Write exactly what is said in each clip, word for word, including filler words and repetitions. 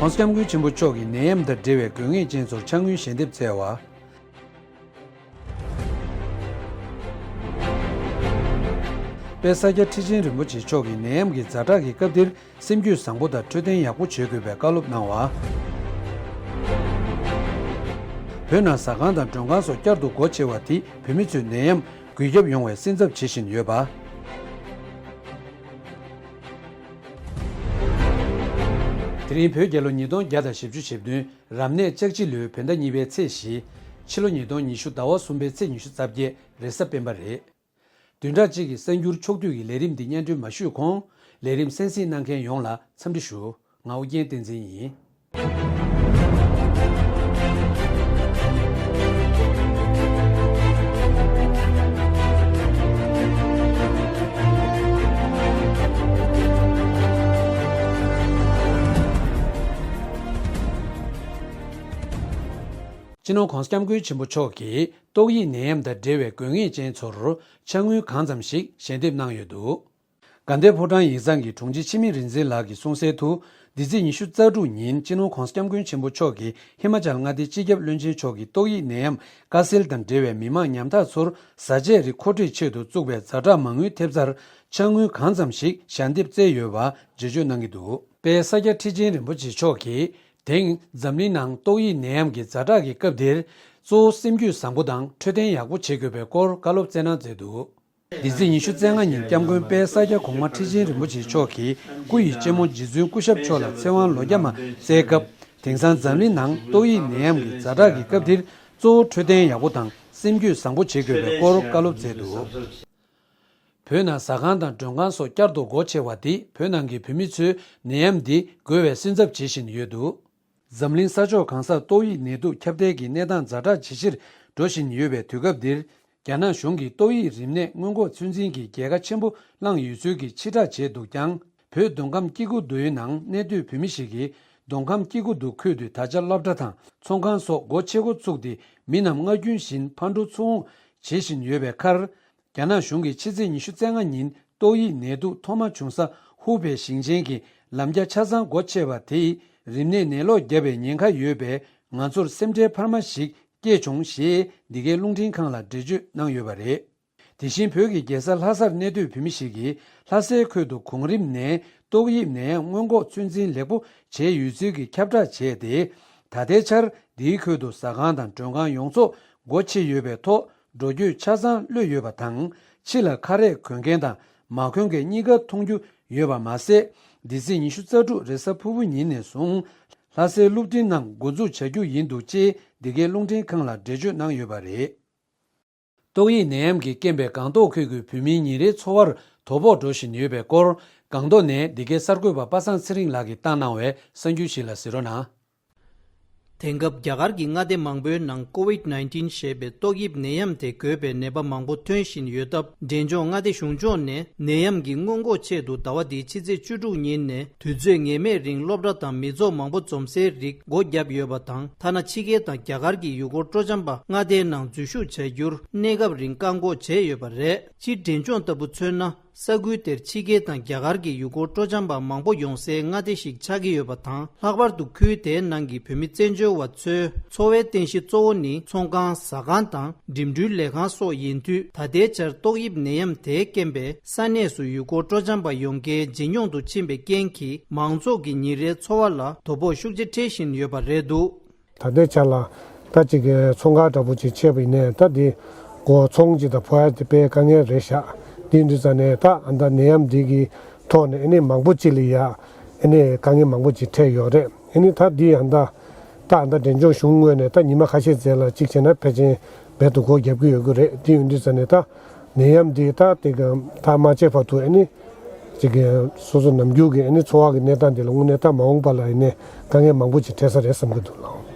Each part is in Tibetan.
༸གོང་ས་༸སྐྱབས་མགོན་ཆེན་པོ་མཆོག་གིས་ནད་ཡམས་དང་འབྲེལ་བའི་དགོས་ངེས་ཅན་ཚོར་ཕྱག་དངུལ་ཞལ་འདེབས་བསྩལ་བ། དཔལ་ས་སྐྱ་ཁྲི་ཆེན་རིན་པོ་ཆེ་མཆོག་གིས་ནད་ཡམས་ཀྱི་ཛ་དྲག་གི་སྐབས་འདིར་སེམས་རྒྱུད་བཟང་པོ་དང་འཕྲོད་བསྟེན་ཡག་པོ་བྱེད་དགོས་པའི་བཀའ་སློབ་གནང་བ། བོད་ནང་ཟ་ཁང་དང་མགྲོན་ཁང་སོགས་བསྐྱར་དུ་སྒོ་ཕྱེ་བ་དེས་བོད་མི་ཚོས་ནད་ཡམས་འགོས་ཁྱབ་ཡོང་བའི་སེམས་འཚབ་བྱེད་བཞིན་ཡོད་པ། དེ་རིང་བོད་རྒྱལ་ལོ་ཉིས་སྟོང་བརྒྱ་དང་བཞི་བཅུ་ཞེ་བདུན་རབ་གནས་ལྕགས་བྱི་ལོའི་བོད་ཟླ་གཉིས་པའི་ཚེས་བཞི། ཕྱི་ལོ་ཉིས་སྟོང་ཉི་ཤུ་ཟླ་བ་གསུམ་པའི་ཚེས་ཉི་ཤུ་རྩ་བརྒྱད་རེས་གཟའ་སྤེན་པ་རེད། བདུན་ཕྲག་གཅིག་གི་གསར་འགྱུར་ཕྱོགས་བསྡུས་ཀྱི་ལས་རིམ་འདི་སྙན་སྒྲོན་མ་ཞུས་གོང་། ལས་རིམ་གསན་གཟིགས་གནང་མཁན་ཡོངས་ལ་འཚམས་འདྲི་ཞུ། ང་ཨོ་རྒྱན་བསྟན་འཛིན་ཡིན། སྤྱི་ནོར་༸གོང་ས་༸སྐྱབས་མགོན་ཆེན་པོ་མཆོག་གིས་ཏོག་དབྱིབས་ནད་ཡམས་དང་འབྲེལ་བའི་དགོས་ངེས་ཅན་ཚོར་ཕྱག་དངུལ་གང་ཙམ་ཞིག་ཞལ་འདེབས་གནང་ཡོད་འདུག་དགའ་ལྡན་ཕོ་བྲང་ཡིག་ཚང་གི་དྲུང་ཆེ་འཆི་མེད་རིག་འཛིན་ལགས་ཀྱིས་གསུངས་གསལ་དུ། འདི་ཚེས་ཉི་ཤུ་རྩ་དྲུག་ཉིན་སྤྱི་ནོར་༸གོང་ས་༸སྐྱབས་མགོན་ཆེན་པོ་མཆོག་གིས་ཧི་མ་ཅལ་མངའ་སྡེའི་སྤྱི་ཁྱབ་བློན་ཆེན་མཆོག་གིས་ཏོག་དབྱིབས་ནད་ཡམས་དཀའ་སེལ་དང་འབྲེལ་བའི་མི་མང་ཉམ་ཐག་ཚོར་བཟའ་ཆས་རིགས་མཁོ་སྤྲོད་ཆེད་དུ་བཙུགས་པའི་ཛ་དྲག་མ་དངུལ་ཐེབས་རྩར་ཕྱག་དངུལ་གང་ཙམ་ཞིག་ཞལ་འདེབས་བསྩལ་ཡོད་པ་འགྲེལ་བརྗོད་གནང་གི་འདུག་དཔལ་ས་སྐྱ་ཁྲི་ཆེན་རིན་པོ་ཆེ་མཆོག་གིས་དེང་འཛམ་གླིང་ནང་ཏོག་དབྱིབས་ནད་ཡམས་ཀྱི་ཛ་དྲག་གི་སྐབས་འདིར་གཙོ་བོ་སེམས་རྒྱུད་བཟང་པོ་དང་འཕྲོད་བསྟེན་ཡག་པོ་བྱེད་དགོས་པའི་སྐོར་བཀའ་སློབ་སྩལ་གནང་མཛད་འདུག་འདི་ཚེས་ཉི་ཤུ་རྩ་ལྔ་ཉིན་སྐྱབས་མགོན་དཔལ་ས་སྐྱ་གོང་མ་ཁྲི་ཆེན་རིན་པོ་ཆེ་མཆོག་གིས་སྐུ་ཡི་གཅེན་མོ་རྗེ་བཙུན་སྐུ་ཞབས་མཆོག་ལ་ཚེ་དབང་ལོ་བརྒྱ་མ་བསྩལ་སྐབས། དེང་སང་འཛམ་གླིང་ནང་ཏོག་དབྱིབས་ནད་ཡམས་ཀྱི་ཛ་དྲག་གི་སྐབས་འདིར་གཙོ་བོ་འཕྲོད་བསྟེན་ཡག་པོ་དང་སེམས་རྒྱུད་བཟང་པོ་བྱེད་དགོས་པའི་སྐོར་བཀའ་སློབ་སྩལ་འདུག་བོད་ནང་ཟ་ཁང་དང་མགྲོན་ཁང་སོགས་བསྐྱར་དུ་སྒོ་ཕྱེ་བ་དེས་བོད་ནང་གི་བོད་མི་ཚོས་ནད་ཡམས་འདི་འགོས་པའི་སེམས་འཚབ་བྱེད་བཞིན་ཡོད་འདུག་འཛམ་གླིང་ས་ཕྱོགས་གང་སར་ཏོག་དབྱིབས་ནད་དུག་ཁྱབ་གདལ་གྱི་གནས་སྟངས་ཛ་དྲག་ཇེ་ཆེར་འགྲོ་བཞིན་ཡོད་པའི་དུས་སྐབས་འདིར། རྒྱ་ནག་གཞུང་གིས་ཏོག་དབྱིབས་རིམས་ནད་སྔོན་འགོག་ཚོད་འཛིན་གྱི་རྒྱལ་ཁ་ཆེན་པོ་བླངས་ཡོད་ཚུལ་གྱི་ཕྱིར་བསྒྲགས་བྱས་འདུག་ཀྱང་། བོད་མདོ་ཁམས་སྐྱེ་རྒུ་མདོའི་ནང་གནས་སྡོད་བོད་མི་ཞིག་གིས་མདོ་ཁམས་སྐྱེ་རྒུ་མདོ་ཁུལ་དུ་ད་ཆ་སློབ་གྲྭ་དང་ཚོང་ཁང་སོགས་སྒོ་ཕྱེ་འགོ་བཙུགས་ཏེ། མི་རྣམས་སྔར་རྒྱུན་བཞིན་ཕར་འགྲོ་ཚུར་འོང་བྱེད་བཞིན་ཡོད་པའི་ཁར། རྒྱ་ནག་གཞུང་གིས་ཕྱི་ཚེས་ཉི་ཤུ་རྩ་ལྔ་ཉིན་ཏོག་དབྱིབས་ནད་དུག་ཐོག་མ་བྱུང་ས་ཧུའུ་པེ་ཞིང་ཆེན་གྱི་ལམ་རྒྱ་ཆ་ཚང་སྒོ་ཕྱེ་བ་དེས་རིམས་ནད་ནད་ལོག་བརྒྱབ་པའི་ཉེན་ཁ་ཡོད་པས། ང་ཚོར་སེམས་ཁྲལ་འཕར་མ་ཞིག་སྐྱེས་བྱུང་ཞེས་འདི་གའི་རླུང་འཕྲིན་ཁང་ལ་འགྲེལ་བརྗོད་གནང་ཡོད་པ་རེད། དེ་བཞིན་བོད་ཀྱི་རྒྱལ་ས་ལྷ་སར་གནས་སྡོད་བོད་མི་ཞིག་གིས་ལྷ་སའི་ཁུལ་དུ་གོང་རིམ་ནས་ཏོག་དབྱིབས་ནད་ཡམས་སྔོན་འགོག་ཚོད་འཛིན་ལེགས་པོ་བྱས་ཡོད་ཚུལ་གྱི་ཁྱབ་བསྒྲགས་བྱས་ཏེ། ད་ལྟའི་ཆར་འདིའི་ཁུལ་དུ་ཟ་ཁང་དང་མགྲོན་ཁང་ཡོངས་རྫོགས་སྒོ་ཕྱེ་ཡོད་པའི་ཐོག་འགྲོ་སྐྱོད་ཆ་ཚང་གློད་ཡོད་པ་དང་། ཕྱི་ལ་ཁ་རས་གོན་མཁན་དང་མ་གོན་མཁན་གཉིས་ཀ་མཐོང་རྒྱུ་ཡོད་པ་མ་ཟད། འདི་ཚེས་ཉི་ཤུ་རྩ་དྲུག་རེས་གཟའ་ཕུར་བུ་ཉིན་ནས་བཟུང་ལྷ་སའི་སློབ་འབྲིང་རྣམས་འགོ་འཛུགས་བྱ་རྒྱུ་ཡིན་འདུག་ཅེས་འདི་གའི་རླུང་འཕྲིན་ཁང་ལ་འགྲེལ་བརྗོད་གནང་ཡོད་པ་རེད། ཏོག་དབྱིབས་ནད་ཡམས་ཀྱི་རྐྱེན་པས་སྒང་ཏོག་ཁུལ་གྱི་བོད་མིའི་ཉིན་རེའི་འཚོ་བར་དོ་ཕོག་འགྲོ་བཞིན་ཡོད་པའི་སྐོར། སྒང་ཏོག་ནས་འདི་གའི་གསར་འགོད་པ་པ་སངས་ཚེ་རིང་ལགས་ཀྱིས་བཏང་གནང་བའི་གསར་འགྱུར་ཞིག་ལ་གཟིགས་རོགས་གནང་། དེང་སྐབས་རྒྱ་གར་གྱི་མངའ་སྡེ་མང་པོའི་ནང་ཀོ་ཝིད་ནའིན་ཊིན་ཞེས་པའི་ཏོག་དབྱིབས་ནད་ཡམས་དེ་འགོས་པའི་ནད་པ་མང་པོ་ཐོན་བཞིན་ཡོད་སྟབས། འབྲས་ལྗོངས་མངའ་སྡེ་གཞུང་ཕྱོགས་ནས་ནད་ཡམས་ཀྱི་སྔོན་འགོག་ཆེད་དུ་ཟླ་བ་འདིའི་ཕྱི་ཚེས་བཅུ་དྲུག་ཉིན་ནས་དུས་ཚོད་ངེས་མེད་རིང་སློབ་གྲྭ་དང་མི་ཚོགས་མང་པོ་འཛོམས་སའི་རིགས་སྒོ་བརྒྱབ་ཡོད་པ་དང་། ཐ་ན་ཕྱི་རྒྱལ་དང་རྒྱ་གར་གྱི་ཡུལ་སྐོར་སྤྲོ་འཆམ་པ་མངའ་སྡེའི་ནང་འཛུལ་ཞུགས་བྱ་རྒྱུར་གནས་སྐབས་རིང་བཀག་འགོག་བྱས་ཡོད་པ་རེད། སྤྱིར་འབྲས་ལྗོངས་ལྟ་བུ་མཚོན་ན། ས་ཁུལ་དེར་ཕྱི་རྒྱལ་དང་རྒྱ་གར་གྱི་ཡུལ་སྐོར་སྤྲོ་འཆམ་པ་མང་པོ་ཡོང་སའི་མངའ་སྡེ་ཞིག་ཆགས་ཀྱི་ཡོད་པ་དང་། ལྷག་པར་དུ་ཁུལ་དེའི་ནང་གི་བོད་མི་བཙན་བྱོལ་བ་ཚོའི་འཚོ་བའི་རྟེན་གཞི་གཙོ་བོ་ནི་ཚོང་ཁང་། ཟ་ཁང་དང་འགྲིམ་འགྲུལ་ལས་ཁང་སོགས་ཡིན་དུས། ད་ལྟའི་ཆར་ཏོག་དབྱིབས་ནད་ཡམས་དེའི་རྐྱེན་པས་ས་གནས་སུ་ཡུལ་སྐོར་སྤྲོ་འཆམ་པ་ཡོང་མཁན་ཇེ་ཉུང་དུ་ཕྱིན་པའི་རྐྱེན་གྱིས། མང་ཚོགས་ཀྱི་ཉིན་རེའི་འཚོ་བ་ལ་དོ་ཕོག་ཤུགས་ཆེ་འཕྲད་བཞིན་ཡོད་པ་རེད་འདུག་ད་ལྟའི་ཆ་ལ་ད་ཅིག་གི་ཚོང་ཁང་འདྲ་པོ་ཅིག་ཕྱེས་པ་ཡིན་ནའི། ད་འདི་སྒོ་ཚོང་ཅིག་དང་ཕོག་ཡ་དེ་དཔེ་དཀའ་ངལ་རེད་ཤག་དེ་ཡིན་དུས་ཙང་ནས་ད་ཨ་ད་ནད་ཡམས་འདི་གི་ཐོག་ནས་ཨ་ནི་མང་པོ་ཅིག་ལ་ཡ་ཨ་ནི་དཀའ་ངལ་མང་པོ་ཅིག་འཕྲད་ཡོད་རེད། ཨ་ནི་ད་འདི་ཨ་ད་ད་ཨ་ད་འབྲས་ལྗོངས་གཞུང་ངོས་ནས་ད་ཉི་མ་ཁ་ཤས་རྗེས་ལ་ཅིག་བྱས་ན་ཕལ་ཆེར་རྦད་དེ་སྒོ་རྒྱབ་ཀྱི་ཡོད་ཀྱི་རེད། དེ་ཡིན་དུས་ཙང་ནས་ད། ནད་ཡམས་འདི་ད་དེ་ག་ད་མ་བྱས་བར་དུ་ཨ་ནི་ཅིག་གི་སོ་སོ་ནམ་རྒྱུན་གྱི་ཨ་ནི་འཚོ་བ་གི་གནས་སྟངས་འདི་ལ་དངོས་གནས་ད་མ་འོངས་པ་ལ་ཨ་ནི་དཀའ་ངལ་མང་པོ་ཅིག་འཕྲད་ས་རེད་བསམ་གྱི་འདུག་ལགས།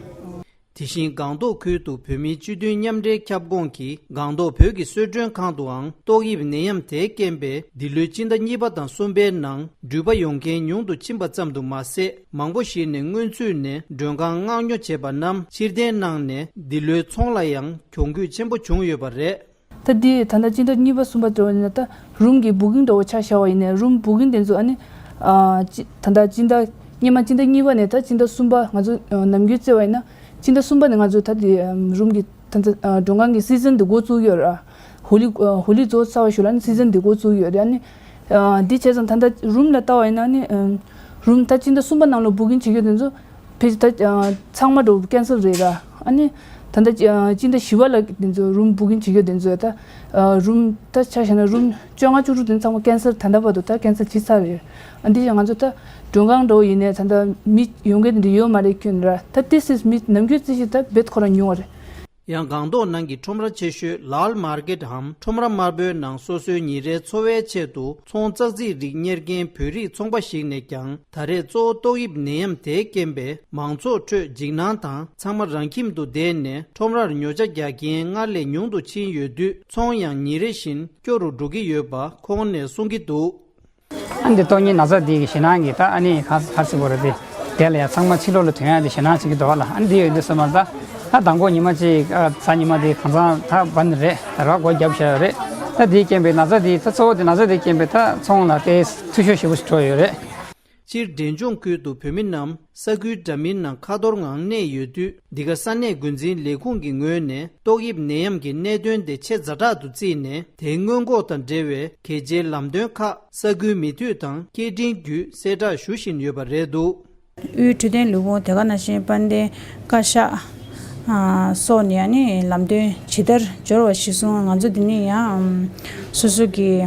དེ་བཞིན་སྒང་ཏོག་ཁུལ་དུ་བོད་མིའི་སྤྱི་མཐུན་མཉམ་འབྲེལ་ཁྱབ་ཁོངས་ཀྱི་སྒང་ཏོག་བོད་ཀྱི་གསོལ་མགྲོན་ཁང་དུའང་ཏོག་དབྱིབས་ནད་ཡམས་དེའི་རྐྱེན་པས་འདི་ལོའི་སྤྱི་ཟླ་གཉིས་པ་དང་གསུམ་པའི་ནང་འགྲུལ་པ་ཡོང་མཁན་ཉུང་དུ་ཕྱིན་པ་ཙམ་དུ་མ་ཟད། མང་པོ་ཞིག་ནས་སྔོན་ཚུད་ནས་མགྲོན་ཁང་མངགས་ཉོ་བྱས་པ་རྣམས་ཕྱིར་འཐེན་གནང་ནས་འདི་ལོའི་ཚོང་ལ་ཡང་གྱོང་གུད་ཆེན་པོ་བྱུང་ཡོད་པ་རེད། ད་འདི་ད་ལྟ་སྤྱི་ཟླ་གཉིས་པ་གསུམ་པ་འདྲ་བོ་ཡིན་ན། ད་རུམ་གྱི་བུ་ཀིང་འདྲ་བོ་ཆ་བཞག་པ་ཡིན་ནའི། རུམ་བུ་ཀིང་དེ་ཚོ་ཨ་ནི་ཨ་ཅི་ད་ལྟ་སྤྱི་ཟླ་ སྔོན་མ་སྤྱི་ཟླ་གཉིས་པ་ནས་ད་སྤྱི་ཟླ་གསུམ་པ། ང་ཚོ་ནམ་རྒྱུན་བརྩི་བ་ཡིན་ན་སྤྱི་ཟླ་གསུམ་པ་ནས་ང་ཚོ་ད་དེ་རུམ་གྱི་ད་ལྟ་མགྲོན་ཁང་གི་སི་ཛན་དེ་འགོ་བཙུགས་ཡོད་ར། ཧོ་ལི་ཧོ་ལི་རྫོགས་ཚར་བ་ཞིག་ལ་ནི་སི་ཛན་དེ་འགོ་བཙུགས་ཡོད་རེད། ཨ་ནི་འདི་བྱས་ཙང་ད་ལྟ་རུམ་ལ་ལྟ་བ་ཡིན་ན་ནི་རུམ་ད་སྤྱི་ཟླ་གསུམ་པ་ནང་ལ་བུ་ཀིང་བྱེད་རྒྱུ་དེ་ཚོ་ཕལ་ཆེར་ད་ཚང་མ་འགྲོ་ཀན་སེལ་རེད་ར། ཨ་ནི་ད་ལྟ་སྤྱི་ཟླ་བཞི་པ་ལ་དེ་ཚོ་རུམ་བུ་ཀིང་བྱེད་རྒྱུ་དེ་ཚོ་ད་རུམ་ད་ཆ་བཞག་ན་རུམ་བཅོ་ལྔ་བཅུ་དྲུག་དེ་ཚང་མ་ཀན་སེལ་ད་ལྟ་བར་དུ་ད་ཀན་སེལ་བྱས་ཚར་རེད། ཨ་འདི་ཡང་ང་ཚོ་ད་མགྲོན་ཁང་འགྲོ་ཡིན་ནའི་ད་ལྟ་མི་ཡོང་མཁན་དེ་འདྲ་ཡོད་མ་རེད་ཁྱོན་ར། ད་ཏི་སིས་མི་ནམ་རྒྱུན་རྩིས་ཤིག་ད་རྦད་ཁོ་རང་ཉུང་བ་རེད། ཡང་སྒང་ཏོག་ནང་གི་ཁྲོམ་ར་ཆེ་ཤོས་ལཱལ་མར་ཀེད་འམ་ཁྲོམ་ར་དམར་པོའི་ནང་སོ་སོའི་ཉིན་རེའི་འཚོ་བའི་ཆེད་དུ་ཚོང་ཙག་ཙིག་རིགས་གཉེར་མཁན་བོད་རིགས་ཚོང་པ་ཞིག་ནས་ཀྱང་ད་རེས་གཙོ་བོ་ཏོག་དབྱིབས་ནད་ཡམས་དེའི་རྐྱེན་པས་མང་ཚོགས་ཁྲོད་འཇིགས་སྣང་དང་ཚང་མ་རང་ཁྱིམ་དུ་བསྡད་ནས་ཁྲོམ་རར་ཉོ་ཆ་རྒྱག་མཁན་སྔར་ལས་ཉུང་དུ་ཕྱིན་ཡོད་དུས་ཚོང་ཡང་ཉིན་རེ་བཞིན་སྐྱོ་རུ་འགྲོ་གི་ཡོད་པ་ཁོང་ནས་གསུང་གི་འདུག། ཨ་འདི་ཏོག་དབྱིབས་ན་ཚ་འདི་གི་ཞེད་སྣང་གི་ད་ཨ་ནི་ག་ག་ཟེར་དགོས་རེད། དེ་དེ་ལ་ཡང་ཚང་མ་ཕྱི་ལོགས་ལ་ཐོན་ཡག་དེ་ཞེད་སྣང་བྱེད་ཀྱི་འདུག་བ་ལ། ཨ་འདི་ཡོད་འདི་སོ་མ་ད་ད་དང་པོ་ཉི་མ་གཅིག་ཨ་གཟའ་ཉི་མ་དེ་གང་ཚང་ད་བ་ནི་རེད། ད་ར་སྒོ་བརྒྱབ་བཞག་ཡོད་རེད། ད་དེའི་རྐྱེན་པས་ན་ཚ་དེ་ད་གཙོ་བོ་དེ་ན་ཚ་དེའི་རྐྱེན་པས་ད་ཚོང་ལ་དེ་འཐུས་ཤོར་ཞེ་པོ་ཞིག་འགྲོ་ཡོད་རེད། སྤྱིར་འབྲས་ལྗོངས་ཁུལ་དུ་བོད་མི་རྣམས་ས་ཁུལ་འདྲ་མིན་ནང་ཁ་ཐོར་ངང་གནས་ཡོད་དུས། འདི་ག་ས་གནས་འགོ་འཛིན་ལས་ཁུངས་ཀྱི་ངོས་ནས་ཏོག་དབྱིབས་ནད་ཡམས་ཀྱི་གནད་དོན་དེ་ཆེས་ཛ་དྲག་ཏུ་བརྩིས་ནས། དེའི་སྔོན་འགོག་དང་འབྲེལ་བའི་གལ་ཆེའི་ལམ་སྟོན་ཁག་ས་ཁུལ་མི་འཐུས་དང་སྐད་འཕྲིན་བརྒྱུད་གསལ་བསྒྲགས་ཞུ་བཞིན་ཡོད་པ་རེད་འདུག། དབུས་འཕྲོད་བསྟེན་ལས་ཁུངས་དེ་ག་ནང་བཞིན་དཔལ་ལྡན་བཀའ་ཤག་ཨ་སོགས་ནས་ཨ་ནི་ལམ་སྟོན་ཇི་ལྟར་འབྱོར་བ་གཞིར་བཟུང་། ང་ཚོ་འདི་ནས་ཡང་སོ་སོ་གི་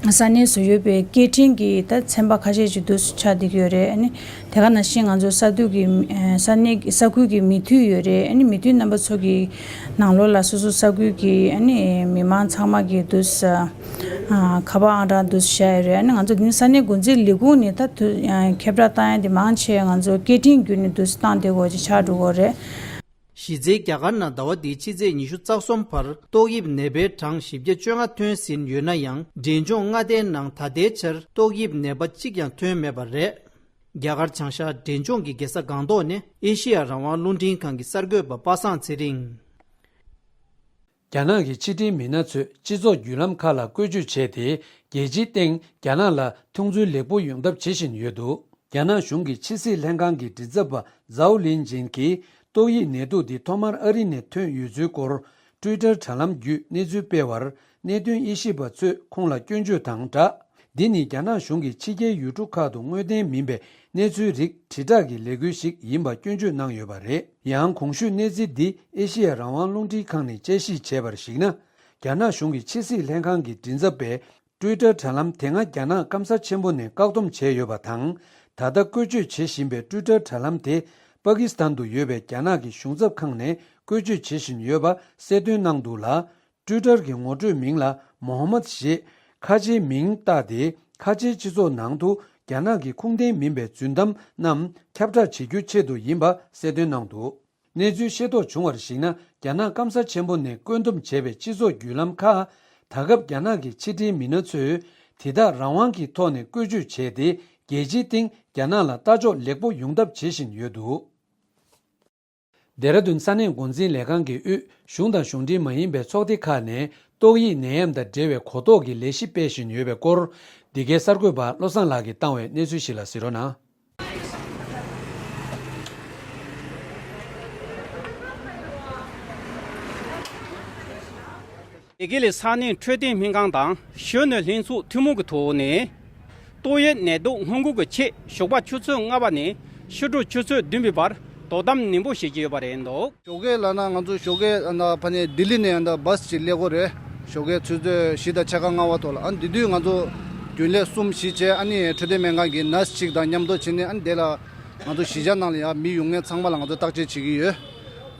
ས་གནས་སུ་ཡོད་པའི་སྐད་འཕྲིན་གྱི་ད་ཚན་པ་ཁ་ཤས་ཅིག་འདུག་སེ་ཆགས་བསྡད་ཀྱི་ཡོད་རེད། ཨ་ནི་དེ་ག་ནང་བཞིན་ང་ཚོ་ས་འཐུས་ཀྱི་ཨ་ས་གནས་ས་ཁུལ་གྱི་མི་འཐུས་ཡོད་རེད། ཨ་ནི་མི་འཐུས་རྣམ་པ་ཚོ་གི་ནང་ལོགས་ལ་སོ་སོ་ས་ཁུལ་གྱི་ཨ་ནི་མི་མང་ཚང་མ་གི་འདུག་སེ་ཨ་ཁ་པར་ཨང་གྲངས་འདུག་སེ་བཞག་ཡོད་རེད། ཨ་ནི་ང་ཚོ་འདི་ནི་ས་གནས་འགོ་འཛིན་ལས་ཁུངས་ནས་ད་དུ་ཨ་ཁྱབ་བསྒྲགས་བཏང་ཡ་དེ་མང་ཆེ་ང་ཚོ་སྐད་འཕྲིན་བརྒྱུད་ནས་འདུག་སེ་བཏང་བསྡད་དགོས་ཅིག་ཆགས་འགྲོ་གི་རེད། གཞི་རྩའི་རྒྱ་གར་ནང་ཟླ་བ་འདིའི་ཕྱི་ཚེས་ཉི་ཤུ་རྩ་གསུམ་བར་ཏོག་དབྱིབས་ནད་པའི་གྲངས་བཞི་བརྒྱ་བཅོ་ལྔ་ཐོན་ཟིན་ཡོད་ན་ཡང་། འབྲས་ལྗོངས་མངའ་སྡེའི་ནང་ད་ལྟའི་ཆར་ཏོག་དབྱིབས་ནད་པ་གཅིག་ཀྱང་ཐོན་མེད་པ་རེད། རྒྱ་གར་བྱང་ཤར་འབྲས་ལྗོངས་ཀྱི་རྒྱལ་ས་སྒང་ཏོག་ནས་ཨེ་ཤེ་ཡ་རང་དབང་རླུང་འཕྲིན་ཁང་གི་གསར་འགོད་པ་པ་སངས་ཚེ་རིང་། རྒྱ་ནག་གི་ཕྱི་འབྲེལ་མི་སྣ་ཚོས་སྤྱི་ཚོགས་བརྒྱུད་ལམ་ཁག་ལ་བཀོལ་སྤྱོད་བྱས་ཏེ། རྒྱལ་སྤྱིའི་སྟེང་རྒྱ་ནག་ལ་མཐོང་ཚུལ་ལེགས་པོ་ཡོང་ཐབས་བྱེད་བཞིན་ཡོད་འདུག། རྒྱ་ནག་གཞུང་གི་ཕྱི་སྲིད་ལྷན་ཁང་གི་མགྲིན་ཚབ་པ་ཛའོ་ལིན་ཅིན་གྱིས་ཏོག་དབྱིབས་ནད་དུག་འདི་ཐོག་མར་ཨ་རི་ནས་ཐོན་ཡོད་ཚུལ་སྐོར། ཊུའི་ཊར་དྲ་ལམ་བརྒྱུད་གནས་ཚུལ་སྤེལ་བར། གནད་དོན་དབྱེ་ཞིབ་པ་ཚོས་ཁོང་ལ་སྐྱོན་བརྗོད་དང་སྦྲགས། འདི་ནི་རྒྱ་ནག་གཞུང་གིས་ཕྱི་རྒྱལ་ཡུལ་གྲུ་ཁག་ཏུ་དངོས་བདེན་མིན་པའི་གནས་ཚུལ་རིགས་དྲིལ་བསྒྲགས་ཀྱི་ལས་འགུལ་ཞིག་ཡིན་པ་སྐྱོན་བརྗོད་གནང་ཡོད་པ་རེད། ཡང་གོང་ཞུས་གནས་ཚུལ་འདི་ཨེ་ཤེ་ཡ་རང་དབང་རླུང་འཕྲིན་ཁང་ནས་དཔྱད་ཞིབ་བྱས་པར་གཞིགས་ན། རྒྱ་ནག་གཞུང་གི་ཕྱི་སྲིད་ལྷན་ཁང་གི་མགྲིན་ཚབ་པས། ཊུའི་ཊར་དྲ་ལམ་དེ་སྔ་རྒྱ་ནག་སྐམ་ས་ཆེན་པོ་ནས་བཀག་སྡོམ་བྱས་ཡོད་པ་དང་། ད་ལྟ་བཀོལ་སྤྱོད་བྱེད་བཞིན་པའི་ཊུའི་ཊར་དྲ་ལམ་དེ་པ་ཀི་སི་ཐན་དུ་ཡོད་པའི་རྒྱ་ནག་གི་གཞུང་ཚབ་ཁང་ནས་བཀོལ་སྤྱོད་བྱེད་བཞིན་ཡོད་པ་གསལ་སྟོན་གནང་འདུག་ལ། ཊུའི་ཊར་གྱི་ངོ་སྤྲོད་མིང་ལ་མོ་ཧ་མད་ཞེས་ཁ་ཆེའི་མིང་བཏགས་ཏེ། ཁ་ཆེའི་སྤྱི་ཚོགས་ནང་དུ་རྒྱ་ནག་གི་ཁུངས་ལྡན་མིན་པའི་རྫུན་གཏམ་རྣམས་ཁྱབ་བསྒྲགས་བྱེད་རྒྱུའི་ཆེད་དུ་ཡིན་པ་གསལ་སྟོན་གནང་འདུག། གནས་ཚུལ་ཤེས་རྟོགས་བྱུང་བར་གཞིགས་ན། རྒྱ་ནག་སྐམ་ས་ཆེན་པོ་ནས་བཀོད་འདོམས་བྱས་པའི་སྤྱི་ཚོགས་བརྒྱུད་ལམ་ཁག་ད་སྐབས་རྒྱ་ནག་གི་ཕྱི་འབྲེལ་མི་སྣ་ཚོས་དེ་དག་རང་དབང་གི་ཐོག་ནས་བཀོལ་སྤྱོད་བྱས་ཏེ། རྒྱལ་སྤྱིའི་སྟེང་རྒྱ་ནག་ལ་ལྟ་ཕྱོགས་ལེགས་པོ་ཡོང་ཐབས་བྱེད་བཞིན་ཡོད་འདུག། ལྡེ་ར་ལྡུན་ས་གནས་འགོ་འཛིན་ལས་ཁང་གི་དབུས་གཞུང་དང་གཞུང་འབྲེལ་མ་ཡིན་པའི་ཚོགས་སྡེ་ཁག་ནས་ཏོག་དབྱིབས་ནད་ཡམས་དང་འབྲེལ་བའི་གོ་རྟོགས་ཀྱི་ལས་གཞི་སྤེལ་བཞིན་ཡོད་པའི་སྐོར། འདི་གའི་གསར་འགོད་པ་བློ་བཟང་ལགས་ཀྱིས་བཏང་བའི་གནས་ཚུལ་ཞིག་ལ་གཟིགས་རོགས་གནང་། དེ་ག་ལས་ས་གནས་འཕྲོད་བསྟེན་སྨན་ཁང་དང་གཞོན་ནུ་ལྷན་ཚོགས་ཐུན་མོང་གི་ཐོག་ནས། ཏོག་དབྱིབས་ནད་དུག་སྔོན་འགོག་གི་ཆེད་ཞོགས་པ་ཆུ་ཚོད་ལྔ་པ་ནས་ཕྱི་དྲོ་ཆུ་ཚོད་བདུན་པའི་བར་དོ་དམ་ནན་པོ་བྱེད་ཀྱི་ཡོད་པ་རེད་འདུག། ཞོགས་ཀས་ལབ་ན་ང་ཚོ་ཞོགས་ཀས་ཨ་ནི་ཕ་ནས་ལྡི་ལི་ནས་ཨ་ནི་བྷ་སི་ཅིག་སླེབས་ཀྱི་ཡོད་རེད། ཞོགས་ཀས་ཆུ་ཚོད་བཞི་དང་ཕྱེད་ཀ་ལྔ་པ་ཐོག་ལ། ཨ་ནི་དེ་དུས་ང་ཚོ་རྒྱུན་ལས་གསུམ་བཞི་བྱས། ཨ་ནི་འཕྲོད་བསྟེན་སྨན་ཁང་གི་ནར་སི་གཅིག་དང་མཉམ་དུ་བྱས་ནས། ཨ་ནི་དེ་ལ་ང་ཚོ་གཞིས་ཆགས་ནང་ལ་ཡང་མི་ཡོང་མཁན་ཚང་མ་ལ་ང་ཚོ་བརྟག་དཔྱད་བྱེད་ཀྱི་ཡོད།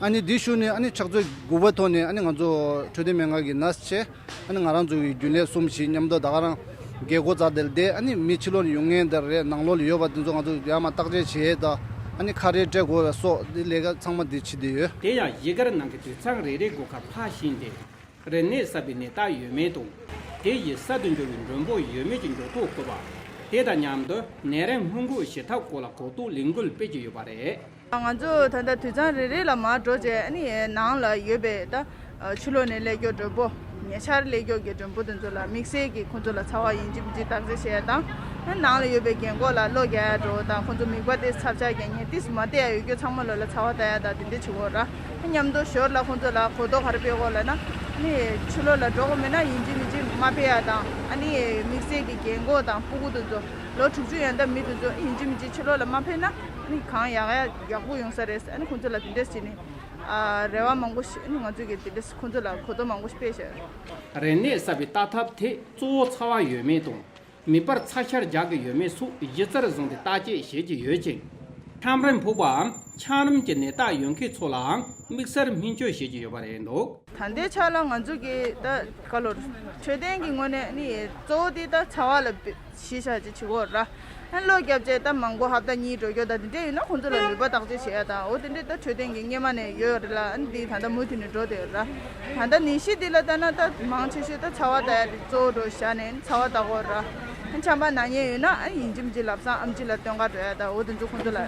ཨ་ནི་དེའི་གཞུག་ནས་ཨ་ནི་ཕྱག་ཚོད་དགུ་པའི་ཐོག་ནས་ཨ་ནི་ང་ཚོ་འཕྲོད་བསྟེན་སྨན་ཁང་གི་ནར་སི་བྱས། ཨ་ནི་ང་རང་ཚོ་གི་རྒྱུན་ལས་གསུམ་བཞི་མཉམ་དུ་ད་ག་རང་རྒྱལ་སྒོ་རྩ་དེར་བསྡད། ཨ་ནི་མི་ཕྱི་ལོགས་ནས་ཡོང་མཁན་དེ་རེད། ནང་ལོགས་ལ་ཡོད་པ་དེ་ཚོ་ང་ཚོ་ཡར་མར་བརྟག་དཔྱད་བྱེད་ཡས་དང་། ཨ་ནི་ཁ་རས་སྤྲད་དགོས་པ་སོགས་དེ་ལས་ཀ་ཚང་མ་དེ་བྱེད་བསྡད་ཡོད། དེ་ཡང་གཞིས་སྒར་ནང་གི་དུད་ཚང་རེ་རེའི་སྒོ་ཁར་ཕར་ཕྱིན་ཏེ། རིམས་ནད་གསར་པའི་ནད་རྟགས་ཡོད་མེད་དང་། དེ་ཡི་གསར་དུ་འབྱོར་བའི་མགྲོན་པོ་ཡོད་མེད་ཀྱི་མགྱོགས་ཐོ་བཀོད་པ། དེ་དང་མཉམ་དུ་ནད་རིམས་སྔོན་འགོག་བྱེད་ཐབས་སྐོར་ལ་གོ་རྟོགས་ལས་འགུལ་སྤེལ་གྱི་ཡོད་པ་རེད། ང་ཚོ་ད་ལྟ་དུད་ཚང་རེ་རེ་ལ་མར་འགྲོ་རྗེས། ཨ་ནི་ནང་ལ་ཡོད་པའི་ད་ཕྱི་ལོགས་ནས་སླེབས་མཁན་མགྲོན་པོ། ཉེ་ཆར་སླེབས་མཁན་གྱི་མགྲོན་པོ་དེ་ཚོ་ལ་དམིགས་བསལ་གྱི་ཁོང་ཚོ་ལ་ཚ་བ་ཡིན་གཅིག་མིན་གཅིག་བརྟག་དཔྱད་བྱེད་ཡ་དང་ ནང་ལ་ཡོད་པའི་རྒན་གོག་ལ་གློ་རྒྱག་ཡ་འགྲོ་དང་ཁོང་ཚོ་མིད་པ་དེ་ཚབས་ཆག་རྒྱག་མཁན་ཏིས་མ་བལྟས་ཡ་ཡོད་རྒྱུ་ཚང་མ་ལོ་ལ་ཚ་བ་ལྟ་ཡ་དང་དེ་འདྲ་བྱེད་དགོས་ར། མཉམ་དུ་ཞོར་ལ་ཁོང་ཚོ་ལ་གོ་རྟོགས་ག་རེ་སྤེལ་དགོས་ལབ་ན། ནི་ཕྱི་ལོགས་ལ་འགྲོ་དགོས་མེད་ན་ཡིན་གཅིག་མིན་གཅིག་མ་ཕེབས་ཡ་དང་ཨ་ནི་དམིགས་བསལ་གྱི་རྒན་གོག་དང་སྤུ་གུ་དེ་ཚོ་ལོ་དྲུག་ཅུ་ཡན་ལྟ་མི་དེ་ཚོ་ཡིན་གཅིག་མིན་གཅིག་ཕྱི་ལོགས་ལ་མ་ཕེབས་ན་ནི་གང་ཡག་ཡག་ཡག་པོ་ཡོང་ས་རེད། ཨ་ནི་ཁོང་ཚོ་ལ་དེ་འདྲས་བྱས་ནས་ཨ་རེ་བ་མང་པོ་ཞིག་ནི་ང་ཚོ་གིས་དེ་འདྲས་ཁོང་ཚོ་ལ་གོ་རྟོགས་མང་པོ་ཞིག་སྤེལ་བཞག་རེད། རིམས་ནད་གསར་པའི་ལྟ་ཐབས་དེ་གཙོ་བོ་ཚ་བ་ཡོད་མེད་དང་། མིད་པར་ཚ་ཤ་རྒྱག་གི་ཡོད་མེད་སོགས་གཞི་རྩར་བཟུང་སྟེ་བརྟག་དཔྱད་བྱེད་ཀྱི་ཡོད་ཅིང་། ཆམ་རིམས་ཕོག་པའམ་ཆམ་རིམས་ཀྱི་ནད་རྟགས་ཡོད་མཁན་ཚོ་ལའང་དམིགས་བསལ་སྨན་བཅོས་བྱེད་ཀྱི་ཡོད་པ་རེད་འདུག་ད་ལྟའི་ཆ་ལ་ང་ཚོ་གི་ད་ག་ལོར་འཕྲོད་བསྟེན་གྱི་ངོས་ནས་ནི་གཙོ་བོ་དེ་ད་ཚ་བ་ལ་གཞི་བཞག་ཅིག་བྱེད་དགོས་ར། ཨ་གློ་རྒྱབ་བྱས་ད་མང་པོ་ཧབ་ཏ་གཉིས་འགྲོ་རྒྱུ་ད་དེ་འདྲས་ཡིན་ན་ཁོང་ཚོ་ལ་མིད་པ་བརྟག་དཔྱད་བྱེད་ཡ་དང་འོ་དེ་འདྲས་ད་འཕྲོད་བསྟེན་གྱི་སྔོན་མ་ནས་ཡོད་རེད་ལ། ཨ་འདི་ད་ལྟ་མུ་མཐུད་ནས་འགྲོ་བསྡད་ཡོད་ར། ད་ལྟ་ནད་གཞི་འདི་ལ་ལྟ་ན་ད་མང་ཆེ་ཤོས་ད་ཚ་བ་ད་ཡ་དེ་གཙོ་བོ་འགྲོ་བཞག་ནས་ཚ་བ་ད་གོ་ར། ཨ་ཆམ་པ་ན་མཁན་ཡོད་ན་ཨ་ཡིན་གཅིག་མིན་གཅིག་ལབ་སང་ཨམ་ཆི་ལ་སྟོན་ག་འགྲོ་ཡ་ད་འོ་དེ་ཚོ་ཁོང་ཚོ་ལ་ཨ་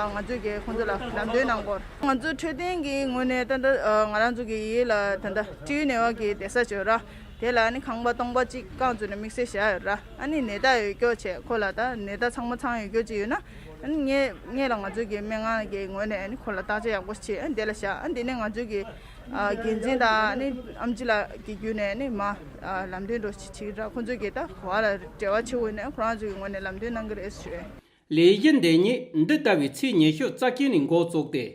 ང་ཚོས་ཀྱི་ཁོང་ཚོ་ལ་ལམ་སྟོན་གནང་གོ། ང་ཚོ་འཕྲོད་བསྟེན་གྱི་ངོས་ནས་ད་ལྟ་ང་རང་ཚོ་གི་ཡིད་ལ་ད་ལྟ་སྤྲེའུ་ནད་པ་གི་བསྡད་ས་ཅིག་ཡོད་ར། དེ་ལ་ནི་ཁང་པ་སྟོང་པ་གཅིག་རྐང་བཙུགས་ནས་དམིགས་བསལ་བཞག་ཡོད་ར། ཨ་ནི་ནད་རྟགས་ཡོད་རྒྱུ་བྱས་ཁོ་ལ་ད་ནད་རྟགས་ཚང་མ་ཚང་ཡོད་རྒྱུ་ཅིག་ཡོད་ན་ཨ་ནི་ངས་ངས་ལ་ང་ཚོ་གི་སྨན་ཁང་གི་ངོས་ནས་ཨ་ནི་ཁོ་ལ་བརྟག་དཔྱད་ཡག་པོ་བྱེད། ཨ་ནི་དེ་ལ་བཞག་ཨ་ནི་དེ་ནས་ང་ཚོ་གི་ཨ་འགན་འཛིན་དང་ཨ་ནི་ཨམ་ཆི་ལགས་ཀྱི་བརྒྱུད་ནས་ཨ་ནི་མ་ཨ་ལམ་སྟོན་འགྲོ་བྱེད་བྱེད་ར། ཁོ་ཚོ་གི་ད་ག་བ་ལ་འབྲེལ་བ་བྱེད་དགོས་ན་ཁོ་རང་ཚོ་གི་ངོས་ནས་ལམ་སྟོན་གནང་གི་རེད་ཞུ། ལས་གཞི་འདི་ཉིད་འདི་ཟླ་བའི་ཚེས་ཉི་ཤུ་རྩ་བརྒྱད་ནས་འགོ་བཙུགས་ཏེ་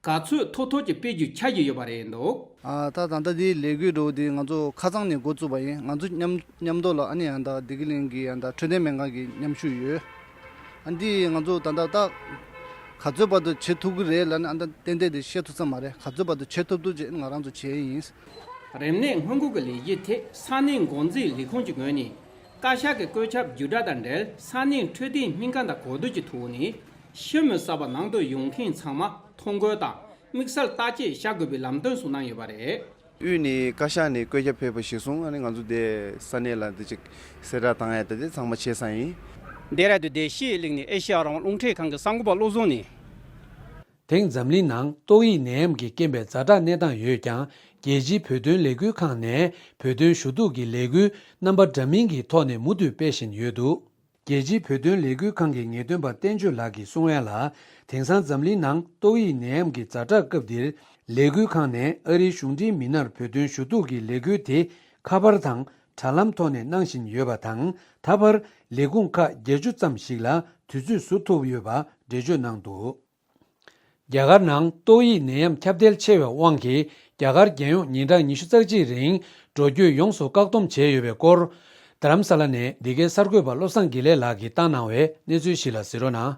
ག་ཚོད་ཐུབ་ཐུབ་ཀྱིས་སྤེལ་རྒྱུའི་འཆར་གཞི་ཡོད་པ་རེད་འདུག་ཨ་ད་ད་ལྟ་འདིའི་ལས་འགུལ་འགྲོ་འདི་ང་ཚོ་ཁ་སང་ནས་འགོ་བཙུགས་པ་ཡིན། ང་ཚོ་མཉམ་མཉམ་དུ་ལ་ཨ་ནི་ཡང་ད་བདེ་སྐྱིད་གླིང་གི་ཡང་ད་འཕྲོད་བསྟེན་སྨན་ཁང་གི་མཉམ་ཞུགས་ཡོད། ཨ་འདི་ང་ཚོ་ད་ལྟ་ད་ག་ཚོད་བར་དུ་བྱེད་ཐུབ་ཀྱི་རེད་ལབ་ནས་ཨ་ད་ཏན་ཏན་དེ་བཤད་ཐུབ་ས་མ་རེད། ག་ཚོད་བར་དུ་བྱེད་ཐུབ་ཐུབ་ཅེས་ང་རང་ཚོ་བྱས་ཡིན། རིམས་ནད་སྔོན་འགོག་གི་ལས་གཞི་དེ་ས་གནས་འགོ་འཛིན་ལས་ཁུངས་ཀྱི་ངོས་ནས། བཀའ་ཤག་གི་བཀོད་ཁྱབ་བརྒྱུད་བསྒྲགས་དང་འབྲེལ་ས་གནས་འཕྲོད་བསྟེན་སྨན་ཁང་དང་གོ་བསྡུར་གྱི་ཐོག་ནས་ཤི་མོ་གསར་པ་ནང་དུ་ཡོང་མཁན་ཚང་མ་ཐོ་འགོད་དང་དམིགས་བསལ་བརྟག་དཔྱད་བྱ་དགོས་པའི་ལམ་སྟོན་སོགས་གནང་ཡོད་པ་རེད། དབུས་ནས་བཀའ་ཤག་ནས་བཀོད་ཁྱབ་ཕེབས་པ་གཞིར་བཟུང་ཨ་ནི་ང་ཚོ་དེ་ས་གནས་ལ་འདི་ཅིག་གསལ་བསྒྲགས་བཏང་ཡ་དེ་དེ་ཚང་མ་བྱས་ཚར་ཡིན། འདི་ར་དུ་བདེ་སྐྱིད་གླིང་ནས་ཨེ་ཤེ་ཡ་རང་དབང་རླུང་འཕྲིན་ཁང་གི་གསར་འགོད་པ་བློ་བཟང་ནས། དེང་འཛམ་གླིང་ནང་ཏོག་དབྱིབས་ནད་ཡམས་ཀྱི་རྐྱེན་པས་ཛ་དྲག་གནས་སྟངས་ཡོད་ཀྱང་། རྒྱལ་སྤྱིའི་བོད་དོན་ལས་འགུལ་ཁང་ནས་བོད་དོན་ཞུ་གཏུག་གི་ལས་འགུལ་རྣམ་པ་འདྲ་མིན་གྱི་ཐོག་ནས་མུ་མཐུད་སྤེལ་བཞིན་ཡོད་འདུག་རྒྱལ་སྤྱིའི་བོད་དོན་ལས་འགུལ་ཁང་གི་ངེས་སྟོན་པ་བསྟན་ཆོས་ལགས་ཀྱིས་གསུངས་ཡ་ལ། དེང་སང་འཛམ་གླིང་ནང་ཏོག་དབྱིབས་ནད་ཡམས་ཀྱི་ཛ་དྲག་སྐབས་འདིར། ལས་འགུལ་ཁང་ནས་ཨ་རིའི་གཞུང་འབྲེལ་མི་སྣར་བོད་དོན་ཞུ་གཏུག་གི་ལས་འགུལ་དེ་ཁ་པར་དང་དྲ་ལམ་ཐོག་ནས་གནང་བཞིན་ཡོད་པ་དང་། ད་བར་ལས་ཁུངས་ཁག་བརྒྱད་ཅུ་ཙམ་ཞིག་ལ་དུས་ཚོད་བཟོ་ཐུབ་ཡོད་པ་འགྲེལ་བརྗོད་གནང་འདུག་རྒྱ་གར་ནང་ཏོག་དབྱིབས་ནད་ཡམས་ཁྱབ་གདལ་ཆེ་བའི་དབང་གིས། རྒྱ་གར་རྒྱལ་ཡོངས་ཉིན་གྲངས་ཉི་ཤུ་རྩ་གཅིག་རིང་འགྲོ་སྐྱོད་ཡོངས་སུ་བཀག་སྡོམ་བྱས་ཡོད་པའི་སྐོར། རྡ་རམ་ས་ལ་ནས་འདི་གའི་གསར་འགོད་པ་བློ་བཟང་དགེ་ལེགས་ལགས་ཀྱིས་བཏང་གནང་བའི་གནས་ཚུལ་ཞིག་ལ་གཟིགས་རོགས་གནང་།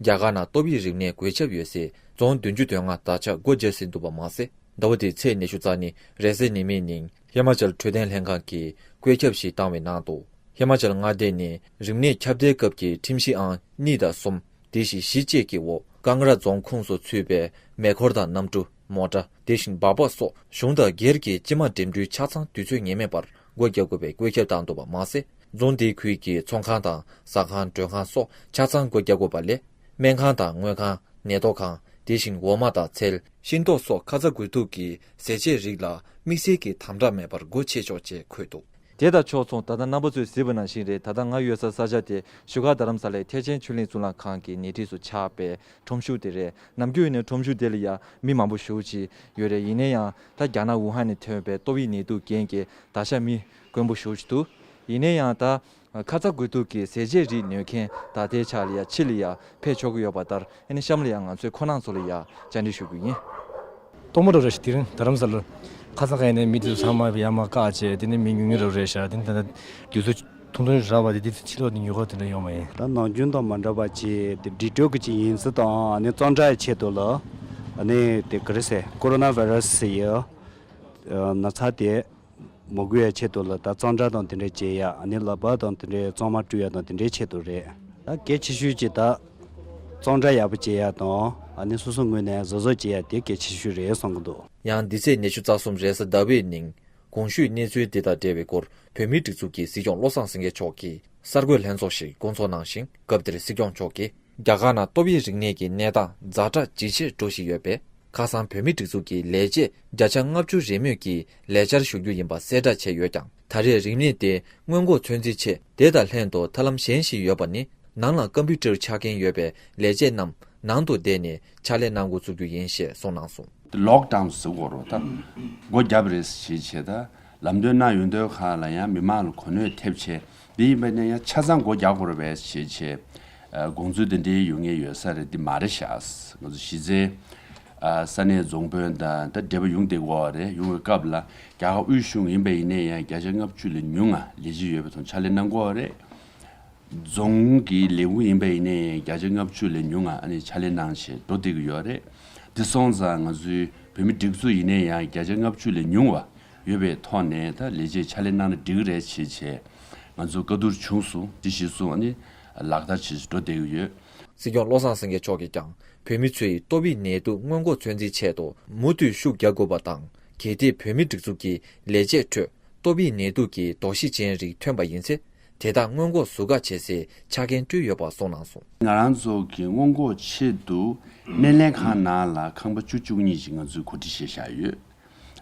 རྒྱ་གར་ནང་ཏོག་དབྱིབས་རིམས་ནད་འགོས་ཁྱབ་ཡོད་སའི་རྫོང་བདུན་ཅུ་དོན་ལྔ་ད་ཆ་སྒོ་རྒྱག་ཟིན་འདུག་པ་མ་ཟད། ཟླ་བ་འདིའི་ཚེས་ཉི་ཤུ་རྩ་གཉིས་རེས་གཟའ་ཉི་མའི་ཉིན་ཧི་མ་ཅལ་འཕྲོད་བསྟེན་ལྷན་ཁང་གིས་བཀོད་ཁྱབ་ཞིག་བཏང་བའི་ནང་དུ། ཧི་མ་ཅལ་མངའ་སྡེ་ནི་རིམས་ནད་ཁྱབ་གདལ་སྐབས་ཀྱི་ཁྲིམས་གཞི་ཨང་གཉིས་དང་གསུམ། དེ་བཞིན་བཞི་བཅས་ཀྱི་འོག་ཀང་ར་རྫོང་ཁོངས་སུ་ཚུད་པའི་མེ་འཁོར་དང་གནམ་གྲུ། མོ་ཊ། དེ་བཞིན་སྦག་སྦག་སོགས་གཞུང་དང་སྒེར་གྱི་སྤྱི་མ་འགྲིམ་འགྲུལ་ཆ་ཚང་དུས་ཚོད་ངེས་མེད་པར་སྒོ་རྒྱག་དགོས་པའི་བཀོད་ཁྱབ་བཏང་འདུག་པ་མ་ཟད། རྫོང་དེའི་ཁུལ་གྱི་ཚོང་ཁང་དང་ཟ་ཁང་མགྲོན་ཁང་སོགས་ཆ་ཚང་སྒོ་རྒྱག་དགོས་པ་ལས། སྨན་ཁང་དང་དངོས་ཁང་། ནད་ཐོག་ཁང་། དེ་བཞིན་འོ་མ་དང་ཚལ། ཤིང་ཏོག་སོགས་ཁ་ཚ་དགོས་གཏུགས་ཀྱི་ཟས་བཅད་རིགས་ལ་དམིགས་བསལ་གྱི་དམ་དྲག་མེད་པར་སྒོ་ཕྱེ་ཆོག་ཅེས་འཁོད་འདུག་དེ་དང་ཕྱོགས་མཚུངས། ད་ལྟ་རྣམ་པ་ཚོས་གཟིགས་པ་ནང་བཞིན་རེད། ད་ལྟ་ང་ཡོད་ས་ས་ཆ་དེ་བཞུགས་སྒར་རྡ་རམ་ས་ལའི་ཐེག་ཆེན་ཆོས་གླིང་གཙུག་ལག་ཁང་གི་ཉེ་འཁྲིས་སུ་ཆགས་པའི་ཁྲོམ་གཞུང་དེ་རེད། ནམ་རྒྱུན་ཡིན་ན་ཁྲོམ་གཞུང་དེ་ལ་ཡ་མི་མང་པོ་ཞེ་པོ་ཅིག་ཡོད་རེད། ཡིན་ན་ཡང་ད་རྒྱ་ནག་ཝུ་ཧན་ནས་ཐོན་པའི་ཏོག་དབྱིབས་ནད་དུག་རྐྱེན་གྱིས་ད་ཆ་མི་དཀོན་པོ་ཞེ་པོ་ཅིག་འདུག་ཡིན་ན་ཡང་ད་ཁ་ཚ་དགོས་གཏུགས་ཀྱི་ཟས་བཅད་རིགས་ཉོ་མཁན་ད་ལྟའི་ཆ་ལ་ཡ་ཕྱི་ལ་ཡ་ཕེབས་ཆོག་གི་ཡོད་པ་ལྟར། ཨ་ནི་གཤམ་ལ་ཡང་ང་ཚོས་ཁོ་རང་ཚོ་ལ་ཡ་བཅར་འདྲི་ཞུ་གི་ཡིན། སྟོང་པ་འགྲོ་རེད་ཤག་དེ་རིང་རྡ་རམ་ས་ལར་ཁ་སང་ཁ་ཡིན་ནའི་མི་དེ་ཚོ་ཚང་མ་ཡར་མར་བཀག་བྱས། དེ་ནས་མི་ཉུང་ཉུང་འགྲོ་རེད་ཤག་དེ་ནས་ད་ལྟ་དུས་ཚོད་ཐུང་ཐུང་རག་པ་དེ་དེ་ཕྱི་ལོགས་ནས་ཉོ་ག་དེ་འདྲ་ཡོང་བ་ཡིན། ད་ནམ་རྒྱུན་དང་མ་འདྲ་བ་ཅིག་དེ་འདྲི་གཅོད་ཀྱི་ཅིག་ཡིན་ཚུལ་དང་། ཨ་ནི་གཙང་སྦྲ་ཡི་ཆེད་དུ་ལ། ཨ་ནི་དེ་ག་རེ་ཟེར། ཀོ་རོ་ན་བྷའི་ར་སི་ཡི་ན་ཚ་དེ་མ་འགོས་ཡ་ཆེད་དུ་ལ་ད་གཙང་སྦྲ་དང་དེ་འདྲ་བྱེད་ཡ། ཨ་ནི་ལག་པ་དང་དེ་འདྲའི་གཙང་མ་བཀྲུ་ཡ་དང་དེ་འདྲའི་ཆེད་དུ་རེད། ད་གལ་ཆེ་ཤོས་ཅིག་ད་གཙང་སྦྲ་ཡག་པོ་བྱེད་ཡ་དང་། ཨ་ནི་སོ་སོ་ངོས་ནས་གཟབ་གཟབ་བྱེད་ཡ་དེ་གལ་ཆེ་ཤོས་རེད་བསམ་གྱི་འདུག་ཡང་འདི་ཚེས་ཉི་ཤུ་རྩ་གསུམ་རེས་གཟའ་ཟླ་བའི་ཉིན་གོང་ཞུས་གནས་ཚུལ་འདི་དང་འབྲེལ་བའི་སྐོར་བོད་མིའི་སྒྲིག་འཛུགས་ཀྱི་སྲིད་སྐྱོང་བློ་བཟང་སེང་གེ་མཆོག་གིས་གསར་འགོད་ལྷན་ཚོགས་ཤིག་བསྐོང་ཚོགས་གནང་ཞིང་། སྐབས་དེར་སྲིད་སྐྱོང་མཆོག་གིས། རྒྱ་གར་ནང་ཏོག་དབྱིབས་རིམས་ནད་ཀྱི་གནས་སྟངས་ཛ་དྲག་ཇེ་ཆེར་འགྲོ་བཞིན་ཡོད་པས། ཁ་སང་བོད་མིའི་སྒྲིག་འཛུགས་ཀྱི་ལས་བྱེད་བརྒྱ་ཆ་ལྔ་བཅུ་རེས་མོས་ཀྱིས་ལས་བཅར་ཞུ་རྒྱུ་ཡིན་པ་གསལ་བསྒྲགས་བྱས་ཡོད་ཀྱང་ ད་རེས་རིག་གནས་དེ་སྔོན་འགོག་ཚོད་འཛིན་ཆེད་དེ་དང་ལྷན་དུ་ཐབས་ལམ་གཞན་ཞིག་ཡོད་པ་ནི། ནང་ལ་ཀམ་པུ་ཊར་ཆ་རྐྱེན་ཡོད་པའི་ལས་བྱེད་རྣམས་ནང་དུ་བསྡད་ནས་ཕྱག་ལས་གནང་འགོ་བཙུགས་རྒྱུ་ཡིན་ཞེས་གསུངས་གནང་སོང་། ལོག་ཌའོན་ཟེར་དགོས་རེད། ད་སྒོ་བརྒྱབ་རེད་ཞེས་བྱས། ད་ལམ་སྟོན་གནང་ཡོང་དུས་ཁག་ལ་ཡང་མི་མང་ལ་གོ་གནོད་ཐེབས་བྱས། འདི་ཡིན་པ་ནས་ཡང་ཆ་ཚང་སྒོ་རྒྱག་དགོས་རེད་པས་ཞེས་བྱས། ཨ། དགོངས་ཚུལ་འདི་འདྲའི་ཡོང་ངེས་ཡོད་ས་རེད། འདི་མ་རེད་ཤག་ང་ཚོ་གཞི་རྩའི། ཨ། ས་གནས་རྫོང་དཔོན་དང་ད་འབྲེལ་བ་ཡོང་བསྡད་ཀྱི་ཡོད་རེད། ཡོང་བའི་སྐབས་ལ་རྒྱ་གར་དབུས་གཞུང་ཡིན་པ་ཡིན་ནའི་ཡང་བརྒྱ་ཆ་ལྔ་བཅུ་ལས་ཉུང་ང་ལས་བྱེད་ཡོད་པའི་ཐོག་ཕྱག་ལས་གནང་གི་ཡོད་རེད། རྫོང་གི་ལས་ཁུངས་ཡིན་པ་ཡིན་ནའི་ཡང་བརྒྱ་ཆ་ལྔ་བཅུ་ལས་ཉུང་ང་ཨ་ནི་ཕྱག་ལས་གནང་བྱས་འགྲོ་བསྡད་ཀྱི་ཡོད་རེད། འདི་སོང་ཙང་ང་ཚོའི་བོད་མི་སྒྲིག་འཛུགས་ཡིན་ནའི་ཡང་བརྒྱ་ཆ་ལྔ་བཅུ་ལས་ཉུང་བ་ཡོད་པའི་ཐོག་ནས་ད་ལས་བྱེད་ཕྱག་ལས་གནང་ན་འགྲིག་གི་རེད་ཅེས་བྱས་ང་ཚོ་བཀའ་བསྡུར་བྱུང་སོང་། འདི་གཞིར་བཟུང་ཨ་ནི་ལག་བསྟར་བྱེད་བཞིན་འགྲོ་བསྡད་ཀྱི་ཡོད། སྲིད་སྐྱོང་བློ་བཟང་སེང་གེ་མཆོག་གིས་ཀྱང་བོད་མི་ཚོས་ཏོག་དབྱིབས་ནད་དུག་སྔོན་འགོག་ཚོད་འཛིན་ཆེད་དུ་མུ་མཐུད་ཤུགས་རྒྱག་དགོས་པ་དང་། གལ་ཏེ་བོད་མི་སྒྲིག་འཛུགས་ཀྱི་ལས་བྱེད་ཁྲོད་ཏོག་དབྱིབས་ནད་དུག་གི་དོགས་གཞི་ཅན་རིགས་ཐོན་པ་ཡིན་ཚེ། དེ་དག་སྔོན་འགོག་ཟུར་བཀག་བྱེད་སའི་ཆ་རྐྱེན་བསྐྲུན་ཡོད་པ་གསུངས་གནང་སོང་། ང་རང་ཚོ་གི་སྔོན་འགོག་ཆེད་དུ་སྣེ་ལེན་ཁང་ནང་ལ་ཁང་པ་བཅུ་བཅུ་གཉིས་ཅིག་ང་ཚོས་གོ་སྒྲིག་བྱས་བཞག་ཡོད།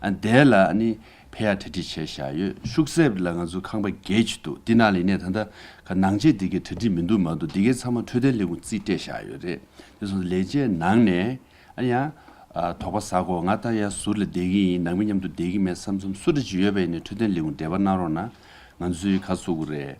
ཨ། དེ་ལ་ཨ་ནི་ཕེབས་ཡག་གྲ་སྒྲིག་བྱས་བཞག་ཡོད། ཤུག་གསེབ་ལ་ང་ཚོ་ཁང་པ་བརྒྱད་ཅིག་འདུག་འདི་ནང་ལ་ཡིན་ནའི་ད་ལྟ་ཁ་ནང་ཆེད་འདི་གའི་གྲ་སྒྲིག་མི་འདུག་མ་གཏོགས་འདི་གའི་ཚང་མ་འཕྲོད་བསྟེན་ལས་ཁུངས་རྩིས་སྤྲད་བཞག་ཡོད་རེད། དེ་སོང་ཙང་ལས་བྱེད་ནང་ནས་ཨ་ནི་ཡང་། ཨ། དོགས་པ་ཟ་གོ་ང་ད་ཡང་ཟུར་ལ་བསྡད་ཀྱི་ཡིན། ནང་མི་མཉམ་དུ་བསྡད་ཀྱི་མེད་བསམ་བསམ་སུ་འདྲ་ཅིག་ཡོད་པ་ཡིན་ནའི་འཕྲོད་བསྟེན་ལས་ཁུངས་འབྲེལ་བ་གནང་རོགས་གནང་། ང་ཚོའི་ཁ་གསོ་གི་རེད།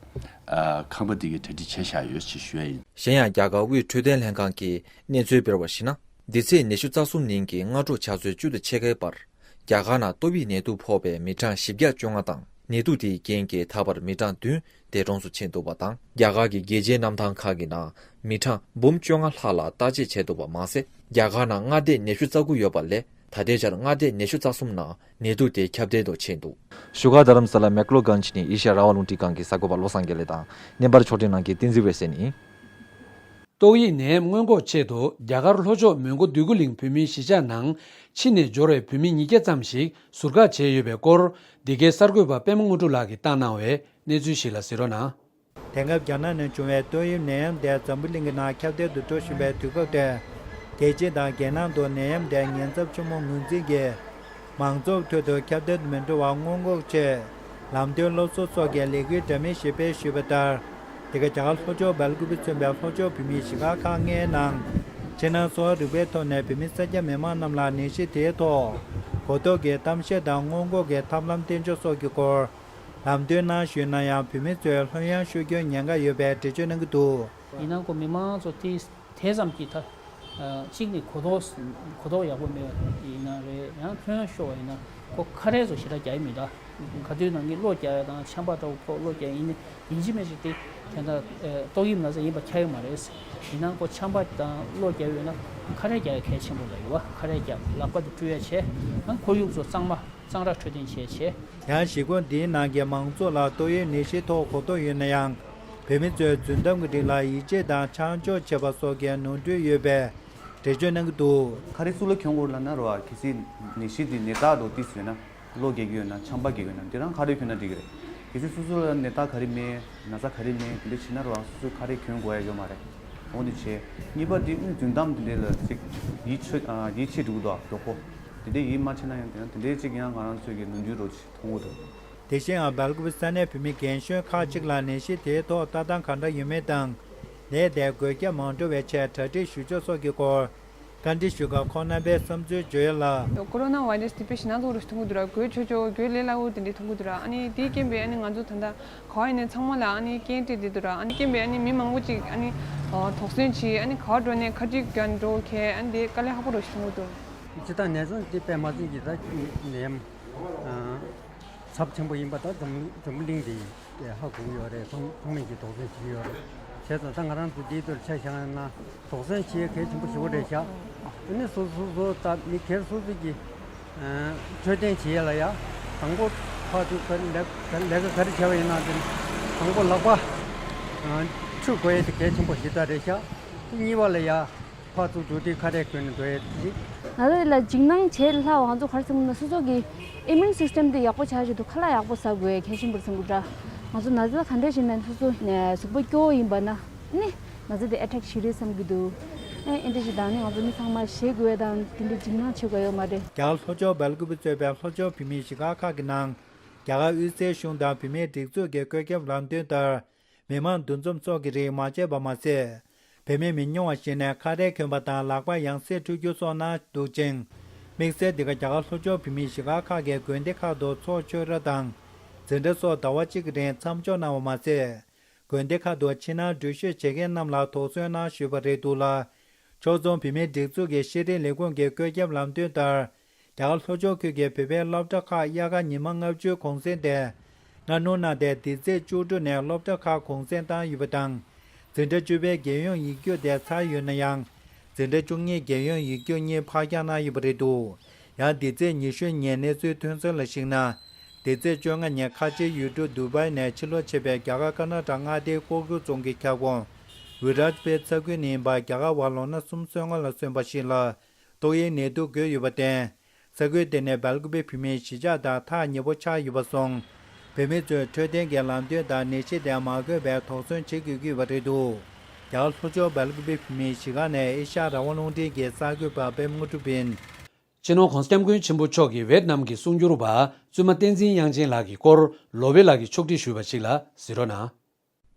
ཨ། ཁང་པ་འདི་གའི་གྲ་སྒྲིག་བྱས་བཞག་ཡོད་ཅེས་ཞུ་ཡ་ཡིན། གཞན་ཡང་རྒྱ་གར་དབུས་འཕྲོད་བསྟེན་ལྷན་ཁང་གིས་གནས་ཚུལ་སྤེལ་བར་གཞིགས་ན། འདི་ཚེས་ཉི་ཤུ་རྩ་གསུམ་ཉིན་གྱི་སྔ་དྲོ་ཕྱག་ཚོད་བཅུ་དང་ཕྱེད་ཀའི་བར། རྒྱ་གར་ནང་ཏོག་དབྱིབས་ནད་དུག་ཕོག་པའི་མི་གྲངས་བཞི་བརྒྱ་བཅོ་ལྔ་དང་། ནད་དུག་དེའི་རྐྱེན་གྱིས་ད་བར་མི་གྲངས་བདུན་འདས་གྲོངས་སུ་ཕྱིན་འདུག་པ་དང་། རྒྱ་གར་གྱི་རྒྱལ་སྤྱིའི་གནམ་ཐང་ཁག་གི་ནང་མི་གྲངས་འབུམ་བཅོ་ལྔ་ལྷག་ལ་བརྟག་དཔྱད་བྱས་འདུག་པ་མ་ཟད། རྒྱ་གར་ནང་མངའ་སྡེ་ཉི་ཤུ་རྩ་དགུ་ཡོད་པ་ལས། ད་ལྟའི་ཆར་མངའ་སྡེ་ཉི་ཤུ་རྩ་གསུམ་ནང་ནད་དུག་དེ་ཁྱབ་གདལ་དུ་ཕྱིན་འདུག་བཞུགས་སྒར་རྡ་རམ་ས་ལ་མེག་ལོ་གྷན་ཇི་ནས་ཨེ་ཤ་ཡ་རང་དབང་རླུང་འཕྲིན་ཁང་གི་གསར་འགོད་པ་བློ་བཟང་དགེ་ལེགས་དང་། བརྙན་པར་ཕྱོགས་སྒྲིག་གནང་མཁན་བསྟན་འཛིན་འོད་ཟེར་ནས། ཏོག་དབྱིབས་ནད་ཡམས་སྔོན་འགོག་ཆེད་དུ་རྒྱ་གར་ལྷོ་ཕྱོགས་མོན་གྷོ་འདོད་རྒུ་གླིང་བོད་མིའི་གཞིས་ཆགས་ནང་ཕྱི་ནས་འབྱོར་བའི་བོད་མི་ཉིས་བརྒྱ་ཙམ་ཞིག་ཟུར་བཀག་བྱས་ཡོད་པའི་སྐོར། འདི་གའི་གསར་འགོད་པ་པད་མ་དངོས་གྲུབ་ལགས་ཀྱིས་བཏང་གནང་བའི་གནས་ཚུལ་ཞིག་ལ་གཟིགས་རོགས་གནང་། དེང་སྐབས་རྒྱ་ནག་ནང་བྱུང་བའི་ཏོག་དབྱིབས་ནད་ཡམས་དེ་འཛམ་བུ་གླིང་གི་ནང་ཁྱབ་གདལ་དུ་འགྲོ་བཞིན་པའི་དུས་སྐབས་དེར། རྒྱལ་སྤྱི་དང་རྒྱལ་ནང་དུ་ནད་ཡམས་དེ་ཉེན་ཚབས་ཆེན་པོ་ངོས་འཛིན་གྱིས། མང་ཚོགས་ཁྲོད་དུ་ཁྱབ་གདལ་དུ་མི་འགྲོ་བར་སྔོན་འགོག་ཆེད། ལམ་སྟོན་སློབ་གསོ་སོགས་ཀྱི་ལས་འགུལ་འདྲ་མིན་ཞིག་སྤེལ་ཞུས་པ་ལྟར། འདི་ག་རྒྱ་གར་ལྷོ་ཕྱོགས་སྦེལ་ཀུ་པེ་མཚོན་པའི་ལྷོ་ཕྱོགས་བོད་མིའི་གཞིས་སྒར་ཁག་ལྔའི་ནང་། ཕྱི་ནང་གསོ་བ་རིག་པའི་ཐོག་ནས་བོད་མི་སེར་སྐྱ་མི་མང་རྣམས་ལ་ནད་གཞི་དེའི་ཐོག་གོ་རྟོགས་ཀྱི་གཏམ་བཤད་དང་སྔོན་འགོག་གི་ཐབས་ལམ་བསྟེན་ཕྱོགས་སོགས་ཀྱི་སྐོར། ལམ་སྟོན་གནང་ཞུས་ན་ཡང་། བོད་མི་ཚོས་ལྷོད་ཡངས་ཤོར་རྒྱུའི་ཉེན་ཁ་ཡོད་པའི་འགྲེལ་བརྗོད་གནང་གི་འདུག་ཡིན་ནའང་ཁོ་མི་མང་ཚོ་དེ་དེ་ཙམ་གྱིས་ད་གཅིག་ནས་གོ་རྟོགས་གོ་རྟོགས་ཡག་པོ་མེད་པ་ཡིན་ན་རེད། ཡང་ལྷོད་ཡངས་ཤོར་བ་ཡིན་ན་ཁོ་ཁ་རས་ཚོ་ཞེ་དྲག་རྒྱག་གི་མི་འདུག་ག་དུས་ནང་གི་གློག་རྒྱག་ཡ་དང་ཆམ་པ་འདྲ་བོ་ཁོ་གློག་རྒྱག་ཡིན་ནི་ཡིན་གཅིག་མིན་གཅིག་དེ་དེ་འདྲ་ཏོག་དབྱིབས་ན་ཚ་ཡིན་པ་ཁྱབ་ཡོད་མ་རེད། ཡིན་ནའང་ཁོ་ཆམ་པ་དང་གློག་རྒྱག་ཡོད་ན་ཁ་རས་རྒྱག་ཡ་གལ་ཆེན་པོ་འདྲ་ཡོད་པ། ཁ་རས་རྒྱག་ལག་པ་དེ་བཀྲུ་ཡ་བྱས། ཡང་ཁོར་ཡུག་ཚོ་གཙང་མ། གཙང་ར་འཕྲོད་བསྟེན་བྱས་བྱས། ཡང་གཞིས་ཁོངས་འདིའི་ནང་གི་མང་ཚོགས་ལ་ཏོག་དབྱིབས་ནད་གཞིའི་ཐོག་གོ་རྟོགས་ཡོད་ན་ཡང་། བོད་མི་ཚོས་རྫུན་གཏམ་གྱི་རིགས་ལ་ཡིད་ཆེས་དང་ཆ་འཇོག་བྱེད་པ་སོགས་ཀྱི་ནོར་འཁྲུལ་ཡོད་པའི་འགྲེལ་བརྗོད་གནང་གི་འདུག་ཁ་རས་སུ་ལ་གྱོན་དགོས་ལབ་ན་རེད་བ། གལ་སྲིད་ནད་གཞི་དེ་ནད་རྟགས་འདྲ་བོ་ཏོག་ཙམ་ཡོད་ན། གློག་རྒྱག་གི་ཡོད་ན། ཆམ་པ་རྒྱག་གི་ཡོད་ན། དེ་རང་ཁ་རས་གྱོན་ན་འགྲིག་གི་རེད། གལ་སྲིད་སོ་སོ་ལ་ནད་རྟགས་ག་རེ་མེད། ན་ཚ་ག་རེ་མེད། དེ་འདྲ་བྱས་ན་རེད་བ། སོ་སོས་ཁ་རས་གྱོན་དགོས་ཡ་ཡོད་མ་རེད། འོ་དེ་བྱས། གཉིས་པ་དེ་དབུས་རྫུན་གཏམ་དེ་འདྲ་ལ་ཅིག་ཡིད་ཆེས་ཨ་ཡིད་ཆེས་འགྲོ་གི་འདུག་གོ། དེ་འདྲ་ཡིད་མ་ཆེས་ན་ཡང་དེ་ཡང་དེ་འདྲའི་ཅིག་ཡང་ང་རང་ཚོས་ཀྱི་ནོར་འཁྲུལ་རོ་ཅིག་མཐོང་གི་འདུག་དེ་བཞིན་ཡང་སྦེལ་ཀོབ་ས་གནས་བོད་མི་རྒན་གཞོན་ཁག་ཅིག་ལ་ནད་གཞི་དེའི་ཐོག་ལྟ་སྟངས་གང་འདྲ་ཡོད་མེད་དང་། ནད་དེ་འགོས་ཁྱབ་མ་འགྲོ་བའི་ཆེད་གྲ་སྒྲིག་ཞུ་ཕྱོགས་སོགས་ཀྱི་སྐོར་བཀའ་འདྲི་ཞུས་སྐབས་ཁོང་རྣམ་པའི་བསམ་ཚུལ་བརྗོད་ཡ་ལ། ཀོ་རོ་ན་བྷའི་རེ་སི་དེ་དཔེ་ཞེད་སྣང་ཚ་པོ་རུ་མཐོང་གི་འདུག་ར། འགོས་ཆོག་ཆོག་འགོས་ལས་སླ་པོ་དེ་འདྲས་མཐོང་གི་འདུག་ར། ཨ་ནི་དེའི་རྐྱེན་པས་ཨ་ནི་ང་ཚོ་ད་ལྟ་ག་བ་ཡིན་ནའི་ཚང་མ་ལ་ཨ་ནི་རྐྱེན་སྤྲད་བསྡད་འདུག་ར། ཨ་ནི་རྐྱེན་པས་ཨ་ནི་མི་མང་པོ་ཅིག་ཨ་ནི་དོགས་ཟོན་བྱས། ཨ་ནི་ག་བ་འགྲོ་ནའི་ཁ་ཊིག་རྒྱག་འགྲོ་མཁན་ཨ་ནི་དེ་དཀའ་ལས་ཁག་པོ་རུ་མཐོང་གི་འདུག་སྤྱིར་བཏང་ནད་མཚོན་དེ་དཔེ་མ་ཚད་ཀྱི་ད་ནད་ཡམས་ཚབས་ཆེན་པོ་ཡིན་པ་ད་འཛམ་འཛམ་བུ་གླིང་འདི་ཧ་གོ་གི་ཡོད་རེད། ཚང་ཚང་མས་ཀྱིས་དོགས་ཟོན་བྱེད་ཀྱི་ཡོད་རེད། བྱས་ཙང་ད་ང་རང་ཚོ་འདིའི་ཐོག་ཆ་བཞག་ན་དོགས་ཟོན་བྱེད་ཡ་གལ་ཆེན་པོ་ཞེ་པོ་རེད་ཤག་དེ་ནི་སོ་སོ་སོ་ད་མི་སྒེར་སོ་སོ་གྱིས་འཕྲོད་བསྟེན་བྱེད་ཡ་ལ་ཡ་དང་པོ་ཕར་ཚུར་ག་ལས་ལས་ཀ་ག་རེ་བྱས་པ་ཡིན་ན་དེ་དང་པོ་ལག་པ་འཁྲུ་དགོས་ཡ་དེ་གལ་ཆེན་པོ་ཞེ་དྲག་རེད་ཤག་དེ་གཉིས་པ་ལ་ཡ། ཕར་ཚུར་འགྲོ་དུས་ཁ་རས་གྱོན་ནས་འགྲོ་ཡས་ཅིག་ང་ཚོ་ལ་འཇིགས་སྣང་བྱེད་སླ་བ། ང་ཚོ་ག་རེ་བསམ་ན་སོ་སོ་གི་ཨི་མིའུན་སིས་ཊེམ་དེ་ཡག་པོ་ཆགས་བཞིན་དུ་ཁ་ལག་ཡག་པོ་ཟ་དགོས་གལ་ཆེན་པོ་རེད་བསམ་གི་འདུག་ང་ཚོ་ན་ཚ་ག་འདྲ་ཞིག་ན་སོ་སོ་ནས་གཟུགས་པོ་སྐྱོ་བོ་ཡིན་པ་ན་ནི་ན་ཚ་དེ་ཨེ་ཊེག་བྱེད་རེད་བསམ་གི་འདུག་ཨེ་ཨེ་འདྲ་ཞིག་དང་ནི་ང་ཚོ་མི་ཚང་མ་ཞེད་དགོས་ཡས་དང་དེ་འདྲའི་འཇིགས་སྣང་བྱེད་དགོས་ཡོད་མ་རེད། རྒྱ་གར་ལྷོ་ཕྱོགས་སྦེལ་ཀུ་པེ་གཙོས་པའི་ལྷོ་ཕྱོགས་བོད་མིའི་གཞིས་ཆགས་ཁག་གི་ནང་། རྒྱ་གར་དབུས་སའི་གཞུང་དང་བུད་མེད་སྒྲིག་འཛུགས་ཀྱི་བཀོད་ཁྱབ་ལམ་སྟོན་ལྟར། མི་མང་འདུ་འཛོམས་སོགས་ཀྱི་རིགས་མ་བྱས་པ་མ་ཟད། བུད་མེད་མི་ཉུང་བ་ཞིག་ནས་ཁ་རས་གྱོན་པ་དང་ལག་པར་ཡང་སྲིད་འཁྲུ་རྒྱུ་སོགས་གནང་འདུག་ཅིང་། དམིགས་བསལ་འདི་ག་རྒྱ་གར་ལྷོ་ཕྱོགས་བོད་མིའི་གཞིས་སྒར་ཁག་གི་དགོན་སྡེ་ཁག་ཏུ་ཚོགས་ཆོས་ར་དང་འཛིན་གྲྭ་སོགས་ཟླ་བ་གཅིག་གི་རིང་མཚམས་འཇོག་གནང་བ་མ་ཟད། དགོན་སྡེ་ཁག་ཏུ་ཕྱི་ནང་འགྲུལ་བཞུད་བྱེད་མཁན་རྣམས་ལ་དོགས་ཟོན་གནང་ཞུས་པ་རེད་འདུག་ལ། ཕྱོགས་མཚུངས་བུད་མེད་སྒྲིག་འཛུགས་ཀྱི་ཤེས་རིག་ལས་ཁུངས་ཀྱི་བཀོད་ཁྱབ་ལམ་སྟོན་ལྟར། རྒྱ་གར་ལྷོ་ཕྱོགས་ཁུལ་གྱི་བོད་པའི་སློབ་གྲྭ་ཁག་དབྱར་ཁ་ཉི་མ་ལྔ་བཅུའི་གུང་སེང་དེ་སྔ་སྣུར་གནང་སྟེ། འདི་ཚེས་བཅུ་དྲུག་ནས་སློབ་གྲྭ་ཁག་གུང་སེང་བཏང་ཡོད་པ་དང་། འཛིན་གྲྭ་བཅུ་པའི་རྒྱལ་ཡོངས་ཡིག་རྒྱུགས་དེ་ཚར་ཡོད་ན་ཡང་། འཛིན་གྲྭ་བཅུ་གཉིས་རྒྱལ་ཡོངས་ཡིག་རྒྱུགས་གཉིས་ཕར་འགྱངས་གནང་ཡོད་པ་རེད་འདུག་ཡང་འདི་ཚེས་ཉི་ཤུ་ཉིན་གནས་ཚུལ་ཐོན་ཚུལ་ལ་གཞིགས་ན། འདི་ཚེས་བཅོ་ལྔ་ཉིན་ཁ་ཆེའི་ཡུལ་གྲུ་དུ་བྷའི་ནས་ཕྱིར་ལོག་བྱས་པའི་རྒྱ་གར་ཀར་ནཱ་ཊ་མངའ་སྡེའི་ལྐོག་གྱུར་རྫོང་གི་ཁྱབ་ཁོངས་ཝི་རཱཇ་པེ་ས་ཁུལ་ནས་ཡིན་པ། རྒྱ་གར་བ་ལོ་ན་གསུམ་སོ་ལྔ་ལ་སོན་པ་ཞིག་ལ་ཏོག་དབྱིབས་ནད་དུག་འགོས་ཡོད་པར་བརྟེན། ས་ཁུལ་དེ་ནས་སྦེལ་ཀོབ་བོད་མིའི་གཞིས་ཆགས་དང་ཐག་ཉེ་པོ་ཆགས་ཡོད་པ་སོང་། བོད་མི་ཚོས་འཕྲོད་བསྟེན་གྱི་ལམ་སྟོན་དང་ནད་གཞི་དེ་མ་འགོས་པའི་དོགས་ཟོན་བྱེད་དགོས་ཀྱི་ཡོད་པ་རེད་འདུག་རྒྱ་གར་ལྷོ་ཕྱོགས་སྦེལ་ཀོབ་བོད་མིའི་གཞིས་ཀ་ནས་ཨེ་ཤ་ཡ་རང་དབང་རླུང་འཕྲིན་གྱི་གསར་འགོད་པ་པད་མ་དངོས་གྲུབ་ཡིན། སྤྱི་ནོར་༸གོང་ས་༸སྐྱབས་མགོན་ཆེན་པོ་མཆོག་གིས་ཝེད་ནམ་གྱི་གསུང་སྒྱུར་བ་བཙུན་མ་བསྟན་འཛིན་དབྱངས་ཅན་ལགས་ཀྱི་སྐོར་ལོ་པཎ་ལགས་ཀྱིས་ཕྱོགས་སྒྲིག་ཞུས་པ་ཞིག་ལ་གཟིགས་རོགས་གནང་།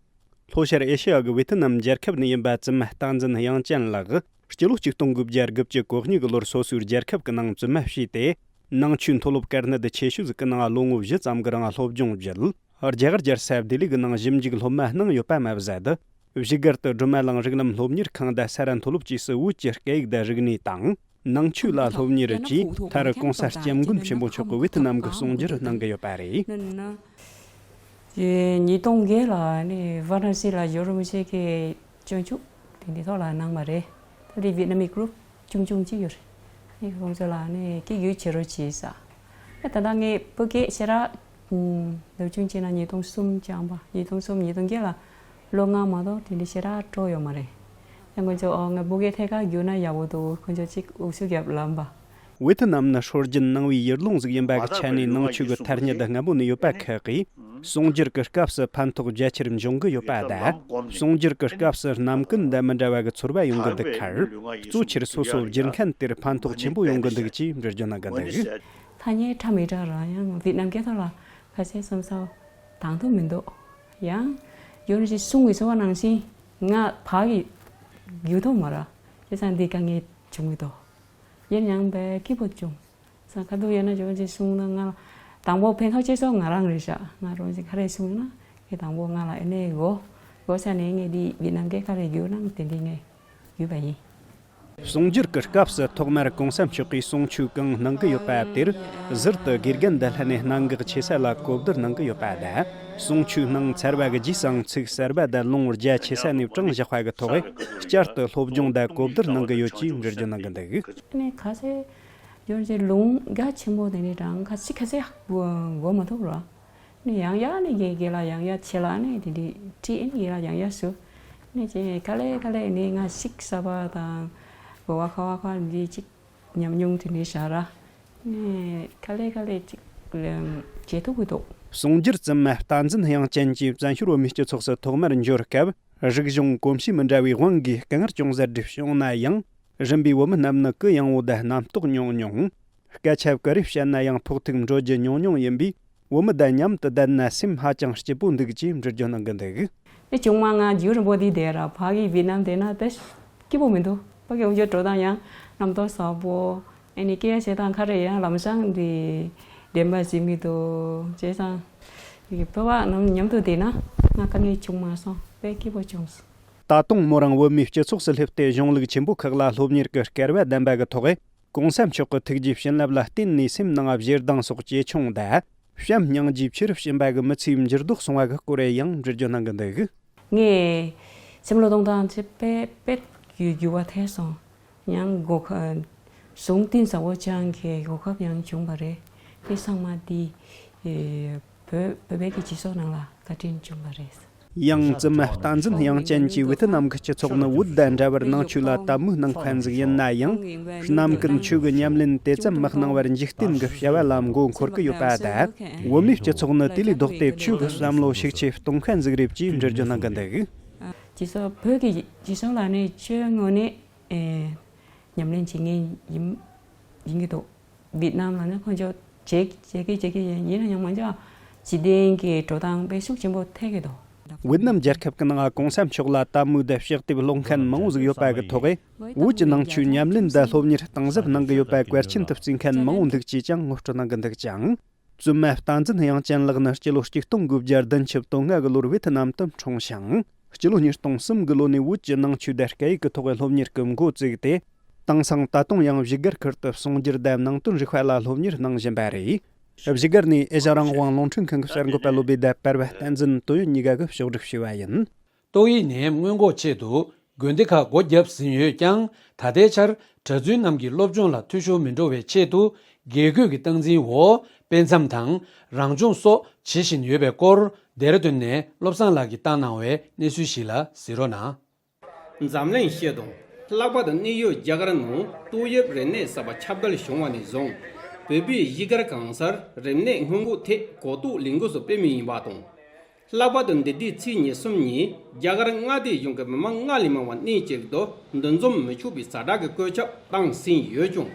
ལྷོ་ཤར་ཨེ་ཤེ་ཡ་གི་ཝེ་ཐི་ནམ་རྒྱལ་ཁབ་ནས་ཡིན་པ་བཙུན་མ་བསྟན་འཛིན་དབྱངས་ཅན་ལགས་སྤྱི་ལོ་ཆིག་སྟོང་དགུ་བརྒྱ་དགུ་བཅུ་གོ་གཉིས་གི་ལོར་སོ་སོའི་རྒྱལ་ཁབ་ཀྱི་ནང་བཙུན་མ་བྱས་ཏེ། ནང་ཆོས་མཐོ་སློབ་དཀར་གནད་ཆེ་ཤོས་ཟིག་གི་ནང་ལོ་ངོ་བཞི་ཙམ་གི་རིང་སློབ་སྦྱོང་བརྒྱུད། རྒྱ་གར་རྒྱལ་ས་ལྡི་ལི་གི་ནང་ཞིབ་འཇུག་སློབ་མ་གནང་ཡོད་པ་མ་ཟད། བཞུགས་སྒར་དུ་སྒྲོལ་མ་གླིང་རིགས་ལམ་སློབ་གཉེར་ཁང་དང་ས་རཱ་མཐོ་སློབ་བཅས་སུ་བོད་ཀྱི་སྐད་ཡིག་དང་རིག་གནས་དང་། ནང་ཆོས་ལ་སློབ་གཉེར་བཅས་མཐར་༸གོང་ས་༸སྐྱབས་མགོན་ཆེན་པོ་མཆོག་གིས་ཝེ་ཐི་ནམ་གྱི་གསུང་སྒྱུར་གནང་གི་ཡོད་པ་རེད། ཉིས་སྟོང་བརྒྱད་ལ་ནི་ཝཱ་ར་ཎ་སི་ལ་ཇོ་རིན་པོ་ཆེ་གི་སྤྱོད་འཇུག་དེ་འདི་ཐོག་ལ་གནང་བ་རེད། ད་དེ་ཝེ་ཏི་ནམ་མི་གུ་རུབ་ཆུང་ཆུང་གཅིག་ཡོད་རེད། ནི་ཁོང་ཚོ་ལ་ནི་སྐད་སྒྱུར་བྱེད་རོགས་བྱེད་ས། ད་ལྟ་ངས་བོད་སྐད་ཞེ་དྲག་ལོ་ཆུང་བྱས་ན་ཉིས་སྟོང་གསུམ་སྦྱངས་པ། ཉིས་སྟོང་གསུམ་ཉིས་སྟོང་བརྒྱད་ལ་ལོ་ལྔ་མ་གཏོགས་དེ་འདྲ་ཞེ་དྲག་སྤྲོ་ཡོད་མ་རེད། ཡང་ཁོང་ཚོ་ཨོ་ངས་བོད་སྐད་ཐད་ཀར་བསྒྱུར་ན་ཡག་པོ་འདུག་ཁོང་ཚོ་གཅིག་འུ་ཚུགས་རྒྱབ་ལབ་པ། ཝེ་ཐི་ནམ་ནི་སྲོལ་རྒྱུན་ནང་པའི་ཡུལ་ལུང་ཟིག་ཡིན་པ་གི་ཆ་ནས་ནང་ཆོས་ཀྱི་ཐ་སྙད་སྔ་མོ་ནས་ཡོད་པ་ཁག་གིས། གསུང་སྒྱུར་གྱི་སྐབས་སུ་ཕན་ཐོགས་རྒྱ་ཆེར་འབྱུང་གི་ཡོད་པ་དང་། གསུང་སྒྱུར་གྱི་སྐབས་སུ་རྣམ་ཀུན་དང་མི་འདྲ་བ་གི་ཚོར་བ་ཡོང་གི་འདུག་ཁར། གཙོ་ཆེར་སོ་སོ་བསྒྱུར་མཁན་དེར་ཕན་ཐོགས་ཆེན་པོ་ཡོང་གི་འདུག་ཅེས་འགྲེལ་བརྗོད་གནང་གི་འདུག་ཐ་སྙད་ཁྲ་མི་ཁྲ་ར་ཡང་ཝེ་ཏི་ནམ་སྐད་ཐོག་ལ་ཁ་ཤས་བསམ་ས་དང་དུ་མི་འདུག་ཡང་ཡོད་ནི་ཞིག་གསུང་གི་སོ་བ་ནང་བཞིན་ང་ཕ་གི་རྒྱུ་ཐོག་མ་ར་ཅེ་སང་འདི་དཀའ་ངལ་བྱུང་གི་འདུག་ཡིན་ཡང་བས་སྐྱིད་པོ་བྱུང་། ས་ཁ་ཐུག་ཡོད་ན་ཇོ་ཅེ་གསུང་ན་ང་དང་པོ་ཕན་ཐོགས་ཆེ་སོ་ང་རང་རེད་ཤག་ང་རང་ཅེ་ཁ་རེ་གསུང་ན་ཁྱེད་དང་པོ་ང་ལ་ཨེ་ནས་གོ་གོ་ས་ནས་ངས་འདི་ཝེ་ཏི་ནམ་སྐད་ཁ་རེ་བསྒྱུར་ན་དེ་འདི་ངས་བསྒྱུར་པ་ཡིན། གསུང་སྒྱུར་གྱི་སྐབས་སུ་ཐོག་མར་གོང་ས་མཆོག་གིས་གསུང་ཆོས་གང་གནང་གི་ཡོད་པ་དེར་ཟུར་དུ་དགེ་རྒན་དང་ལྷན་ནས་གནད་འགག་ཆེ་ས་ལ་གོ་བསྡུར་གནང་གི་ཡོད་པ་དང་། གསུང་ཆོས་གནང་ཚར་བ་གི་རྗེས་སང་ཚིག་གསར་པ་དང་ལུང་རྒྱ་ཆེ་ས་ནས་དྲངས་བཞག་པ་གི་ཐོག་བསྐྱར་དུ་སློབ་སྦྱོང་དང་གོ་བསྡུར་གནང་གི་ཡོད་ཅེས་འགྲེལ་བརྗོད་གནང་གི་འདུག་ནས་ཁ་ཤས་ཡོད་ཅེ་ལུང་རྒྱ་ཆེན་པོ་དེ་ནས་དྲངས་ཁ་ཤས་ཁ་ཤས་གོ་མ་ཐུབ་ར། ནི་ཡང་ཡང་ནི་རྒན་རྒན་ལ་ཡང་ཡང་ཆེ་ལ་ནི་དེ་འདྲའི་ཁྲིད་ཨིན་རྒན་ལ་ཡང་ཡང་ཞུ། ནི་ཅེ་ག་ལེ་ག་ལེ་ནི་ང་ཤིག་ས་བ་དང་གོ་བ་ཁ་བ་ཁ་འདི་ཅིག་ཉམས་མྱོང་དེ་འདྲའི་ཤ་ར། ནི་ག་ལེ་ག་ལེ་ཅིག་བྱེད་ཐུབ་ཀྱི་འདུག་གསུང་སྒྱུར་བཙུན་མ་བསྟན་འཛིན་དབྱངས་ཅན་གྱིས་བཙན་བྱོལ་བོད་མིའི་སྤྱི་ཚོགས་སུ་ཐོག་མར་འབྱོར་སྐབས་རིག་གཞུང་གོམས་གཤིས་མི་འདྲ་བའི་དབང་གིས་དཀའ་ངལ་ཅུང་ཟད་སྒྲུབ་བྱུང་ན་ཡང་། རིམ་པས་བོད་མི་རྣམས་ནི་གུ་ཡངས་པོ་དང་རྣམ་རྟོག་ཉུང་ཉུང་། སྐད་ཆ་ག་རེ་བཤད་ན་ཡང་ཕོག་ཐུག་འགྲོ་རྒྱུ་ཉུང་ཉུང་ཡིན་པས། བོད་མི་དང་མཉམ་དུ་བསྡད་ན་སེམས་ཧ་ཅང་སྐྱིད་པོ་འདུག་ཅེས་འགྲེལ་བརྗོད་གནང་གི་འདུག་ནི་ཆུང་མ་ང་རྒྱུ་རིང་པོ་འདི་བསྡད་ར་ཕ་གི་ཝེ་ཏི་ནམ་བསྡད་ན་དེ་སྐྱིད་པོ་མི་འདུག་ཕ་གི་འུ་ཅག་འགྲོ་སྟངས་ཡང་རྣམ་རྟོག་ཟབ་པོ། ཨ་ནི་སྐད་ཆ་བཤད་སྟངས་ཁ་རེ་ཡང་ལམ་སང་འདི་བདེན་པ་ཟིན་གི་འདུག་བྱས་ཙང་། ཡི་བོད་པ་རྣམས་མཉམ་དུ་བསྡད་ན་ང་དཀའ་ངལ་བྱུང་མ་སོང་དཔེ་སྐྱིད་པོ་བྱུང་སོང་། ད་དུང་མོ་རང་བོད་མིའི་སྤྱི་ཚོགས་སུ་སླེབས་ཏེ་གཞུང་ལུགས་ཆེན་པོ་ཁག་ལ་སློབ་གཉེར་གྱི་སྐལ་བ་ལྡན་པ་གི་ཐོག་གོང་ས་མཆོག་གི་ཐུགས་རྗེའི་བྱིན་རླབས་ལ་བརྟེན་ནས་སེམས་ནང་བཞེས་སྡང་སོགས་ཇེ་ཆུང་དང་། བྱམས་སྙིང་རྗེའི་ཆུ་རུ་ཕྱིན་པ་གི་མི་ཚེའི་འགྱུར་ལྡོག་སོང་བ་གི་སྐོར་ཡང་འགྲེལ་བརྗོད་གནང་གི་འདུག་ངས་སེམས་བློ་གཏོང་སྟངས་ཚེ་དཔེ་དཔེ་འགྱུར་བ་ཐེབས་སོང་། ཡང་གོ་སྐབས་ཟུང་བསྟན་ཟབ་པོ་ཅན་གྱི་གོ་སྐབས་ཡང་བྱུང་བ་རེད། དེ་ཚང་མ་འདི་བོད་བོད་པའི་གི་སྤྱི་ཚོགས་ནང་ལ་བཀའ་དྲིན་བྱུང་བ་རེད། ཡང་བཙུན་མ་བསྟན་འཛིན་དབྱངས་ཅན་གྱིས་ཝེ་ཐི་ནམ་གྱི་སྤྱི་ཚོགས་ནི་བོད་དང་འདྲ་བར་ནང་ཆོས་ལ་དད་མོས་གནང་མཁན་ཟིག་ཡིན་ན་ཡང་། རྣམ་ཀུན་ཆོས་ཀྱི་ཉམས་ལེན་དེ་ཙམ་མི་གནང་བར་འཇིག་རྟེན་གྱི་བྱ་བ་ལ་མགོ་འཁོར་གྱི་ཡོད་པ་དང་། བོད་མིའི་སྤྱི་ཚོགས་ནི་དེ་ལས་ལྡོག་སྟེ་ཆོས་ཀྱི་བསམ་བློ་ཤུགས་ཆེ་གཏོང་མཁན་ཟིག་རེད་ཅེས་འགྲེལ་བརྗོད་གནང་གི་འདུག་སྤྱི་ཚོགས་བོད་ཀྱི་སྤྱི་ཚོགས་ལ་ནི་ཆོས་དངོས་གནས་ཨེ་ཉམས་ལེན་བྱེད་མཁན་ཡིན་ཡིན་གྱི་འདུག་ཝེ་ཏི་ནམ་ལ་ནི་ཁོང་ཚོ་བྱེད་བྱེད་ཀྱི་བྱེད་ཀྱི་ཡིན་ཡིན་ན་ཡང་མ་འཇོག་ སྤྱི་བདེ་གི་འགྲོ་སྟངས་དཔེ་ཤུགས་ཆེན་པོ་ཐེབས་ཀྱི་འདུག། ཝེ་ཏི་ནམ་རྒྱལ་ཁབ་ཀྱི་ནང་གོང་ས་མཆོག་ལ་དད་མོས་དང་ཕྱག་དེབ་སློང་མཁན་མང་བོ་ཟིག་ཡོད་པ་གི་ཐོག་གི་བོད་ཀྱི་ནང་ཆོས་ཉམས་ལེན་དང་སློབ་གཉེར་གཏིང་ཟབ་གནང་གི་ཡོད་པ་གལ་ཆེན་དུ་བརྩིས་མཁན་མང་བོ་འདུག་ཅེས་ཀྱང་ངོ་སྤྲོད་གནང་གི་འདུག་ཅིང་། བཙུན་མ་བསྟན་འཛིན་དབྱངས་ཅན་ལགས་ནི་སྤྱི་ལོ་ཆིག་སྟོང་དགུ་བརྒྱ་བདུན་ཅུ་དོན་ལྔ་གི་ལོར་ཝེ་ཏི་ནམ་དུ་འཁྲུངས་ཤིང་། སྤྱི་ལོ་ཉིས་སྟོང་གསུམ་གི་ལོ་ནས་བོད་ཀྱི་ནང་ཆོས་དང་སྐད་ཡིག་གི་ཐོག་གི་སློབ་གཉེར་གྱི་འགོ་བཙུགས་ཏེ། དེང་སང་ད་དུང་ཡང་བཞུགས་སྒར་ཁུལ་དུ་གསུང་སྒྱུར་དང་ནང་དོན་རིག་པ་ལ་སློབ་གཉེར་གནང་བཞིན་པ་རེད། བཞུགས་སྒར་ནས་ཨེ་ཤ་རང་དབང་རླུང་འཕྲིན་ཁང་གི་གསར་འགོད་པ་སློབ་དཔོན་དང་པར་པ་བསྟན་འཛིན་དོན་ཡོད་གཉིས་ཀ་གིས་ཕྱོགས་སྒྲིག་ཞུས་པ་ཡིན། ཏོག་དབྱིབས་ནད་ཡམས་སྔོན་འགོག་ཆེད་དུ་དགོན་སྡེ་ཁག་སྒོ་བརྒྱབ་ཟིན་ཡོད་ཀྱང་། ད་ལྟའི་ཆར་གྲྭ་བཙུན་རྣམས་ཀྱི་སློབ་སྦྱོང་ལ་འཐུས་ཤོར་མི་འགྲོ་བའི་ཆེད་དུ། དགེ་བསྐོས་ཀྱི་སྟངས་འཛིན་འོག་དཔེ་མཚམས་དང་རང་སྦྱོང་སོགས་བྱེད་བཞིན་ཡོད་པའི་སྐོར། ལྡེ་ར་ལྡུན་ནས་བློ་བཟང་ལགས་ཀྱིས་བཏང་གནང་བའི་གནས་ཚུལ་ཞིག་ལ་གཟིགས་རོགས་གནང་། འཛམ་གླིང་སྤྱི་དང་། ལྷག་པར་དུ་གནས་ཡུལ་རྒྱ་གར་ནང་ཏོག་དབྱིབས་རིམས་ནད་གསར་པ་ཁྱབ་གདལ་བྱུང་བ་ནས་བཟུང་། བོད་པའི་གཞིས་སྒར་གང་སར་རིམས་ནད་སྔོན་འགོག་ཐད་གོ་རྟོགས་ལས་འགུལ་སོགས་སྤེལ་མུས་ཡིན་པ་དང་། ལྷག་པར་དུ་འདི་ཟླའི་ཚེས་ཉེར་གསུམ་ཉིན་རྒྱ་གར་མངའ་སྡེ་གཞུང་གི་མི་མང་ལྔ་ལས་མང་བ་གནས་གཅིག་ཏུ་འདུ་འཛོམས་མི་ཆོག་པའི་ཛ་དྲག་གི་བཀོད་ཁྱབ་བཏང་ཟིན་ཡོད་ཀྱང་།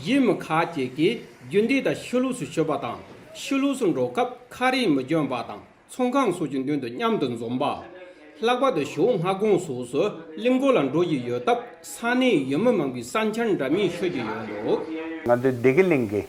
གཞིས་མི་ཁག་ཅིག་གིས་རྒྱུན་ལྡན་དང་ཕྱི་ལོགས་སུ་ཆོས་པ་དང་ཕྱི་ལོགས་སུ་འགྲོ་སྐབས་ཁ་རས་མི་གྱོན་པ་དང་། ཚོང་ཁང་སོགས་ཀྱི་མདུན་དུ་མཉམ་དུ་འཛོམས་པ། ལྷག་པར་དུ་ཞོགས་སྔ་དགོང་སོགས་སུ་གླིང་སྐོར་ལ་འགྲོ་བཞིན་ཡོད་སྟབས་ས་གནས་ཡུལ་མི་མང་པོས་ས་འཆར་འདྲ་མིན་ཤོད་ཀྱི་ཡོད་འདུག། ང་ཚོའི་བདེ་སྐྱིད་གླིང་གི་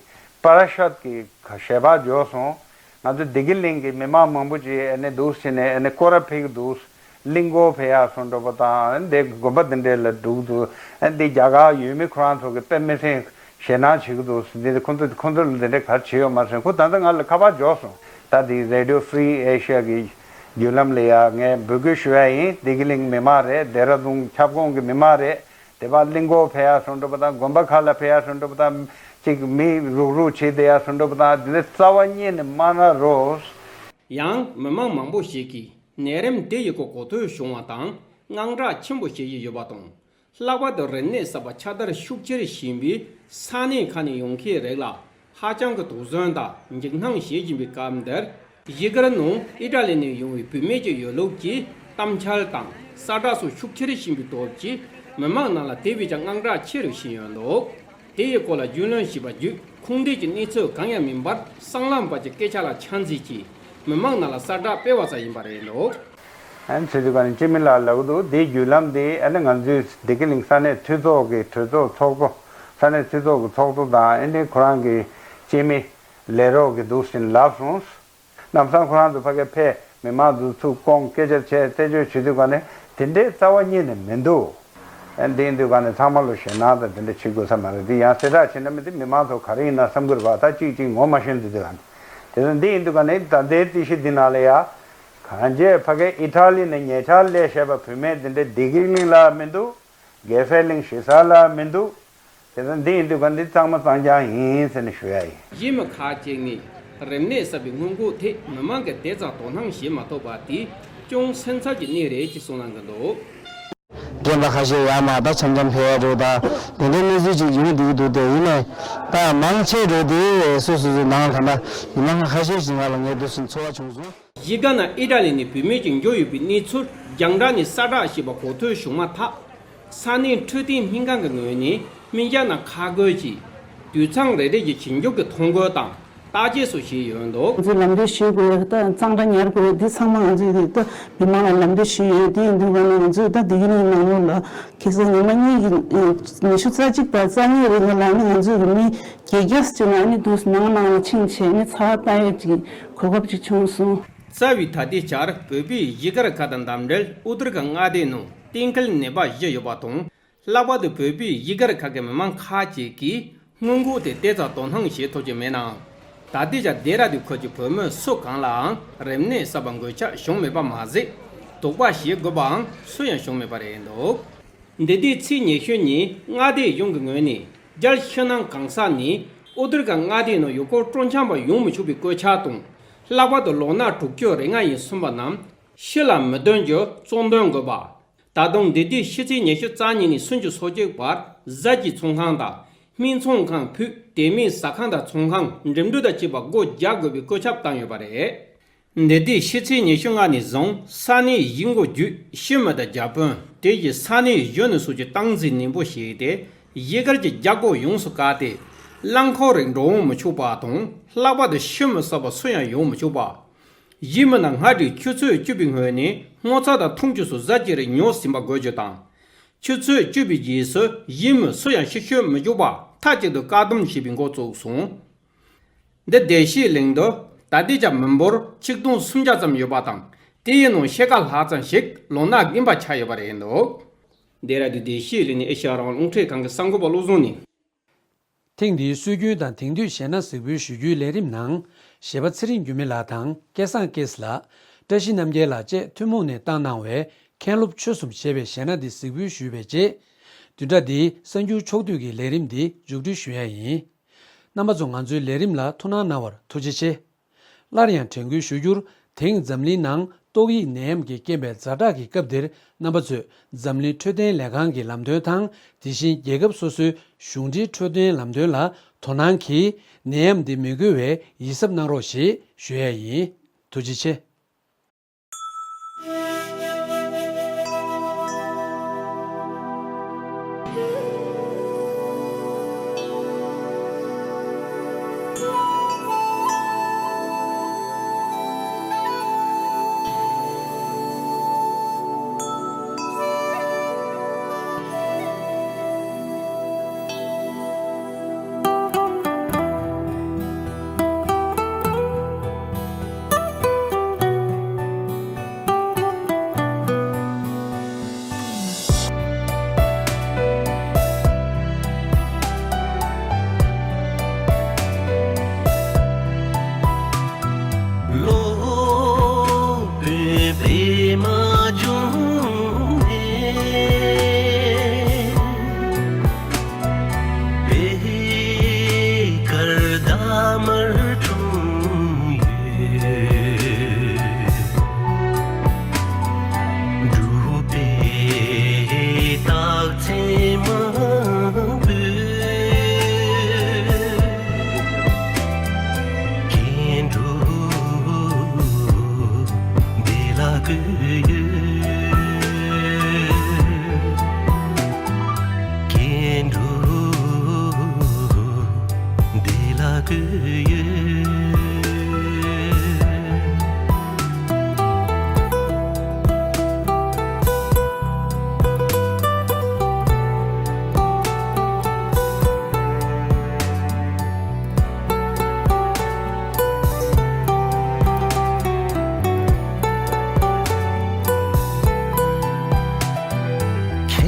པ་ར་ཤོད་ཀྱི་ཞལ་པར་འབྱོར་སོང་། ང་ཚོའི་བདེ་སྐྱིད་གླིང་གི་མི་མང་མང་པོ་ཅིག་ཨ་ནི་འདུག་ཟེར་ནས་ཨ་ནི་སྐོར་ར་ཕེབས་ཀྱི་འདུག། གླིང་སྐོར་ཕེབས་ཡག་སོང་འགྲོ་པ་དང་འདི་དགོན་པ་འདི་འདྲའི་ལ་འདུག་འདུག་ཨ་འདི་རྒྱ་གར་ཡུལ་མི་ཁོ་རང་ཚོ་གི་དཔེ་མི་སྲིད་ཞེད་སྣང་བྱེད་ཀྱི་འདུག་ཟེར། འདི་ཁོ་ཚོ་ཁོ་ཚོ་ལ་འདི་འདྲའི་ག་རེ་བྱེད་ཡོད་མ་ཟེར། ཁོ་ད་ལྟ་ང་ལ་ཁ་པར་འབྱོར་སོང་། ད་འདི་Radio Free Asia གི་བརྒྱུད་ལམ་ལ་ཡ་ངས་འབོད་སྐུལ་ཞུ་ཡ་ཡིན། བདེ་སྐྱིད་གླིང་མི་མང་རེད། ལྡེ་ར་ལྡུན་ཁྱབ་ཁོངས་ཀྱི་མི་མང་རེད། དེ་བར་གླིང་སྐོར་ཕེབས་ཡ་སོང་འགྲོ་པ་དང་དགོན་པ་ཁག་ལ་ཕེབས་ཡ་སོང་འགྲོ་པ་དང་ཅིག་མི་རུག་རུག་བྱེད་བསྡད་ཡ་སོང་འགྲོ་པ་དང་འདི་འདྲ་རྩ་བ་ཉིད་ནས་མ་གནང་རོགས། ཡང་མི་མང་མང་པོ་ཞིག་གིས་ནད་རིམས་དེ་ཡི་སྐོར་གོ་ཐོས་བྱུང་བ་དང་དངངས་སྐྲག་ཆེན་པོ་བྱེད་བཞིན་ཡོད་པ་དང་། ལྷག་པར་དུ་རིམས་ནད་གསར་པ་ཁྱབ་གདལ་ཤུགས་ཆེར་ཕྱིན་པའི་ས་གནས་ཁག་ནས་ཡོང་མཁན་རིགས་ལ་ཧ་ཅང་གི་དོགས་ཟོན་དང་འཇིགས་སྣང་བྱེད་བཞིན་པའི་སྐབས་འདིར། གཞིས་སྒར་ནང་ཨི་ཊ་ལི་ནས་ཡོང་བའི་བུད་མེད་ཀྱི་ཡུལ་ལུགས་ཀྱི་གཏམ་འཆལ་དང་གསལ་བསྒྲགས་སོགས་ཤུགས་ཆེར་ཕྱིན་པའི་སྟོབས་ཀྱིས་མི་མང་ནང་ལ་དེ་བས་ཀྱང་དངངས་སྐྲག་ཆེ་རུ་ཕྱིན་ཡོད་འདུག། དེ་ཡི་སྐོར་ལ་རྒྱུས་ལོན་བྱས་པ་བརྒྱུད་ཁུངས་ལྡན་གྱི་གནས་ཚུལ་གང་ཡང་མིན་པར་གསང་ལམ་བར་གྱི་སྐད་ཆ་ལ་ཆ་འཛིན་གྱིས་མི་མང་ནང་ལ་གསལ་བསྒྲགས་སྤེལ་བ་ཙམ་ཡིན་པ་རེད་འདུག། ཨ་ནི་ཚེ་དུས་ག་ནས་སྤྱི་མི་ལགས་ལབ་ཀྱི་འདུག། འདིའི་བརྒྱུད་ལམ་འདི་ཨ་ནི་ང་ཚོའི་བདེ་སྐྱིད་གླིང་ས་གནས་འཐུས་ཚོགས་ཀྱི་གྲོས་ཚོགས་ཚོགས་གཙོ། ས་གནས་འཐུས་ཚོགས་ཀྱི་ཚོགས་གཙོ་དང་ཨ་ནི་ཁོ་རང་གི་སྤྱི་མི་ལས་རོགས་ཀྱི་འདུག་ཟིན་ལབ་སོང་། ལམ་སང་ཁོ་རང་ཚོ་ཕ་གིར་ཕེབས་མི་མང་ཚོ་ཚུར་བསྐོང་སྐད་ཆ་བྱས་རྩད་གཅོད་བྱེད་དུས་ག་ནས་དེ་འདྲའི་རྩ་བ་ཉིད་ནས་མི་འདུག། ཨ་འདི་ཡིན་དུས་ག་ནས་ཚང་མ་ལོ་ཞེད་སྣང་དང་དེ་འདྲ་བྱེད་དགོས་ས་མ་རེད། འདི་ཡང་གསལ་བསྒྲགས་བྱས་ན་མི་འདི་མི་མང་ཚོ་ག་རེ་ཡིན་ན་བསམ་གྱི་རེད་པ། ད་གཅིག་གཅིག་ངོ་མ་ཤེས་འདུག་དུས་ག་ནས་དེ་ཚོ་འདི་ཡིན་དུས་ག་ནས་ད་ལྟའི་རྩིས་གཞི་འདི་ནང་ལ་ཡ་གང་བྱས་ཕ་གིར་ཨི་ཊ་ལི་ནས་ཉེ་ཆར་སླེབས་བཞག་པ་བུད་མེད་འདི་འདྲ་བདེ་སྐྱིད་གླིང་ལ་མི་འདུག། དགེ་འཕེལ་གླིང་གཞིས་གསར་ལ་མི་འདུག། དེ་ཚོ་འདི་ཡིན་དུས་ག་འདི་གཙང་མ་གཙང་རྐྱང་ཡིན་ཟེར་ནས་ཞུ་ཡ་ཡིན། གཞིས་མི་ཁག་ཅིག་ནས་རིམས་ནད་གསར་པའི་སྔོན་འགོག་ཐད་མི་མང་གིས་དེ་ཙམ་དོ་སྣང་བྱེད་མ་ཐུབ་པ་དེ་ཅུང་སེམས་འཚབ་ཀྱི་གནས་རེད་ཅེས་གསུངས་གནང་གི་འདུག། རྒན་པ་ཁ་ཤས་ཡར་མར་ད་འཆམ་འཆམ་ཕེབས་ཡ་འགྲོ་ད་དེ་འདྲའི་གནས་ཚུལ་ཅིག་ཡོང་བསྡད་ཀྱི་འདུག། དེ་ཡིན་ནའི་ད་མང་ཆེ་འགྲོ་དེ་སོ་སོ་སོའི་ནང་ད་ལྟ་མི་མང་ཁ་ཤས་ཤིག་ང་ལ་ངས་འདུག་སེ་ཚོར་བ་བྱུང་སོང་། གཞིས་ཀ་ནང་ཨི་ཊ་ལི་ནས་བུད་མེད་ཅིག་འབྱོར་ཡོད་པའི་གནས་ཚུལ་རྒྱང་བསྒྲགས་ནས་གསལ་བསྒྲགས་བྱས་པ་གོ་ཐོས་བྱུང་མ་ཐག་ས་གནས་འཕྲོད་བསྟེན་སྨན་ཁང་གི་ངོས་ནས་སྨན་སྦྱར་རྣམས་ཁ་བགོས་ཀྱིས་དུད་ཚང་རེ་རེ་བཞིན་བྱིན་འཇུག་གི་ཐོ་འགོད་དང་བརྟག་དཔྱད་སོགས་བྱས་ཡོད་འདུག། ང་ཚོས་ལམ་སྟོན་ཞུ་དགོས་ཡ་ད་གཙང་སྦྲ་ཉར་དགོས་ཡ་འདི་ཚང་མ་ང་ཚོས་ད་མི་མང་ལ་ལམ་སྟོན་ཞུས་ཡོད། དེ་ཡིན་དུས་ག་ནས་ང་ཚོས་ད་དེ་གི་ནང་ནང་ལོགས་ལ་ཁ་སང་ཉི་མ་གཉིས་ཀྱི་ཉི་ཤུ་རྩ་གཅིག་དང་རྩ་གཉིས་རིང་ལ་ནི་ང་ཚོས་མི་བརྒྱད་བརྒྱ་ཙམ་ཅིག་ལ་ནི་འདུག་ནང་ནང་ལ་ཕྱིན་བྱས་ནི་ཚ་བ་བཏང་ཡ་ཅིག་གོ་སྐབས་ཅིག་བྱུང་སོང་། རྩ་བའི་ད་ལྟའི་ཆར་བོད་པའི་གཞིས་སྒར་ཁག་དང་འདབས་འབྲེལ་ཨུ་ཏར་ཁ་མངའ་སྡེ་ནང་གཏན་འཁེལ་ནད་པ་བཞི་ཡོད་པ་དང་། ལྷག་པར་དུ་བོད་པའི་གཞིས་སྒར་ཁག་གི་མི་མང་ཁག་ཅིག་གིས་སྔོན་འགོག་དེ་ཏོག་ཙམ་དོ་སྣང་བྱེད་ཐུབ་ཀྱི་མེད་ནའང་། ད་ལྟའི་ཆར་ལྡེ་ར་ལྡུན་ཁུལ་གྱི་བོད་མི་སུ་གང་ལའང་རིམས་ནད་གསར་པ་འགོས་ཁྱབ་བྱུང་མེད་པ་མ་ཟད། དོགས་པ་བྱེད་དགོས་པའང་སུ་ཡང་བྱུང་མེད་པ་རེད་འདུག། འདི་ཟླའི་ཚེས་ཉི་ཤུ་ཉིན་མངའ་སྡེ་གཞུང་གི་ངོས་ནས་རྒྱལ་ཕྱི་ནང་གང་ས་ནས་ཨུ་ཏར་ཁ་མངའ་སྡེའི་ནང་ཡུལ་སྐོར་སྤྲོ་འཆམ་པ་ཡོང་མི་ཆོག་པའི་བཀོད་ཁྱབ་དང་། ལྷག་པར་དུ་ལོ་ན་དྲུག་ཅུ་རེ་ལྔ་ཡན་སོན་པ་རྣམས་ཕྱི་ལ་མི་འདོན་རྒྱུ་གཙོ་འདོན་དགོས་པ། ད་དུང་འདི་ཟླའི་ཕྱི་ཚེས་ཉི་ཤུ་རྩ་གཉིས་ནས་སུམ་ཅུ་སོ་གཅིག་བར་གཟའ་གྱི་ཚོང་ཁང་དང་སྨད་འཚོང་ཁང་ཕུད་དེ་མིན་ཟ་ཁང་དང་ཚོང་ཁང་འགྲིམ་འགྲུལ་དང་བཅས་པ་སྒོ་རྒྱག་དགོས་པའི་བཀོད་ཁྱབ་བཏང་ཡོད་པ་རེད། འདི་ཟླའི་ཕྱི་ཚེས་ཉི་ཤུ་ལྔ་ནས་བཟུང་ས་གནས་གཞིས་འགོ་བརྒྱུད་ཕྱི་མི་དང་བརྒྱ་དཔོན་དེ་བཞིན་ས་གནས་གཞོན་ནུ་སོགས་ཀྱིས་སྟངས་འཛིན་ནན་པོ་བྱས་ཏེ་གཞིས་སྒར་གྱི་རྒྱ་སྒོ་ཡོངས་སུ་བཀག་སྟེ་ རླངས་འཁོར་རིགས་འགྲོ་འོང་མི་ཆོག་པ་དང་། ལྷག་པར་དུ་ཤི་མི་བསད་པ་སུ་ཡང་ཡོང་མི་ཆོག་པ། གཞིས་མི་རྣམས་སྔ་དྲོའི་ཆུ་ཚོད་བཅུ་པའི་སྔོན་ནས་སྔོ་ཚལ་དང་འཐུང་ཆུ་སོགས་གཟའ་ཅི་རིགས་ཉོ་ཟིན་པ་དགོས་རྒྱུ་དང་། ཆུ་ཚོད་བཅུ་པའི་རྗེས་སུ་གཞིས་མི་སུ་ཡང་ཕྱི་བཤོལ་མི་འཇུག་པ་མཐའ་གཅིག་ཏུ་བཀག་སྡོམ་བྱེད་པའི་འགོ་བཙུགས་སོང་། འདི་བདེ་སྐྱིད་གླིང་དུ་ད་ལྟའི་ཆར་མི་འབོར་ཆིག་སྟོང་སུམ་བརྒྱ་ཙམ་ཡོད་པ་དང་། དེའི་ནང་ཕྱེད་ཀ་ལྷག་ཙམ་ཞིག་ལོ་ན་རྒན་པ་ཆགས་ཡོད་པ་རེད་འདུག་འདི་ར་དུ་བདེ་སྐྱིད་གླིང་ནས་ཨེ་ཤ་ཡ་རང་དབང་རླུང་འཕྲིན་ཁང་གི་གསར་འགོད་པ་བློ་བཟང་ནས། ཐེངས་འདིའི་སྲོལ་རྒྱུན་དང་དེང་དུས་གཞས་སྣ་གཟིགས་འབུལ་ཞུ་རྒྱུའི་ལས་རིམ་ནང་། གཞས་པ་ཚེ་རིང་འགྱུར་མེད་ལགས་དང་སྐལ་བཟང་སྐྱིད་ལགས། བཀྲ་ཤིས་རྣམ་རྒྱལ་ལགས་བཅས་ཐུན་མོང་ནས་བཏང་གནང་བའི་མཁན་སློབ་ཆོས་གསུམ་ཞེས་པའི་གཞས་སྣ་འདི་གཟིགས་འབུལ་ཞུས་པའི་རྗེས། བདུན་ཕྲག་འདིའི་གསར་འགྱུར་ཕྱོགས་བསྡུས་ཀྱི་ལས་རིམ་འདི་མཇུག་སྒྲིལ་ཞུ་ཡ་ཡིན། རྣམ་པ་ཚོ་ང་ཚོའི་ལས་རིམ་ལ་ཐུགས་སྣང་གནང་བར་ཐུགས་རྗེ་ཆེ། སླར་ཡང་དྲན་སྐུལ་ཞུ་རྒྱུར། དེང་འཛམ་གླིང་ནང་ཏོག་དབྱིབས་ནད་ཡམས་ཀྱི་རྐྱེན་པས་ཛ་དྲག་གི་སྐབས་འདིར། རྣམ་པ་ཚོས་འཛམ་གླིང་འཕྲོད་བསྟེན་ལས་ཁང་གི་ལམ་སྟོན་དང་། དེ་བཞིན་རྒྱལ་ཁབ་སོ་སོའི་གཞུང་འབྲེལ་འཕྲོད་བསྟེན་ལམ་སྟོན་ལ་དོ་སྣང་གིས། ནད་ཡམས་འདི་མི་འགོས་པའི་ཡིད་གཟབ་གནང་རོགས་ཞེས་ཞུ་ཡ་ཡིན། ཐུགས་རྗེ་ཆེ། ལོ་པོའི་པད་མ་ལྗོངས་ནས། པད་དཀར་ཟླ་དམར་འཁྲུངས་ཡོད། འབྲུག་པའི་རྟགས་མཚན་མང་པོས། སྐྱེ་འགྲོ་བདེ་ལ་བཀོད་ཡོད། སྐྱེ་འགྲོ་བདེ་ལ་བཀོད་ཡོད།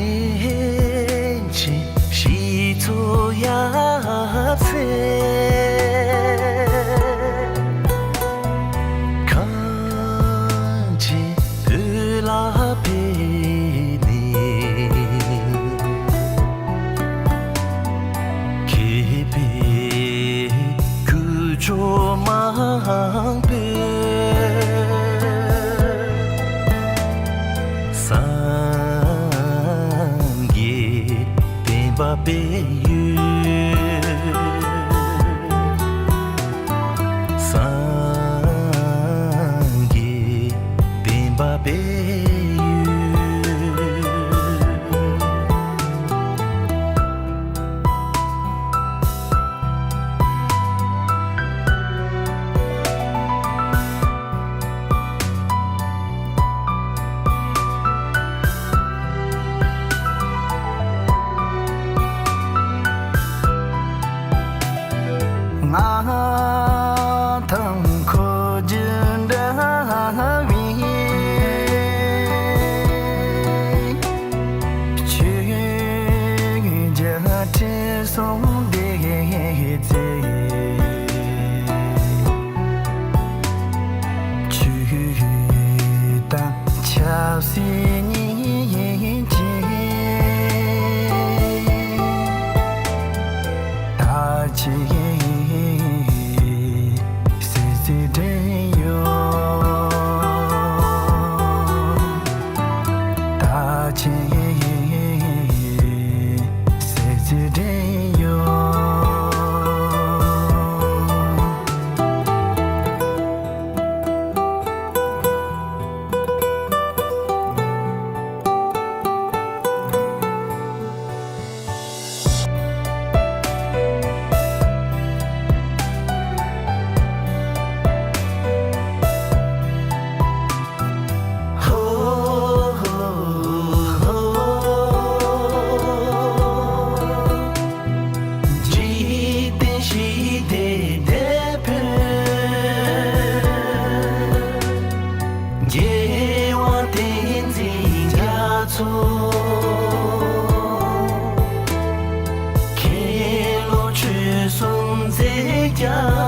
མཁན་ཆེན་ཞིག་ཚོགས་ཡ་ཚེ། གངས་ཅན་བོད་ལ་ཕེབས་ནས། མཁས་པའི་ཁྱུ་མཆོག་མང་པོས། སངས་རྒྱས་བསྟན་པ་སྤེལ་ཡོད། སངས་རྒྱས་བསྟན་པ་སྤེལ་ཡོད། ང་དང་ཁོ་རྒྱུད་འདྲ་བའི། ཆོས་རྒྱལ་ཁྲི་སྲོང་ལྡེ་བཙན། ཆོས་དང་ཆབ་སྲིད་གཉིས་ཀྱི། ད་ཆེ་སྲིད་སྲིད་འབྲེལ་ཡོད། ད་ཆེ་སྲིད་སྲིད་འབྲེལ་ཡོད། ཁྱེད་ལོ་ཆོས་གསུམ་མཛད་ཀྱང་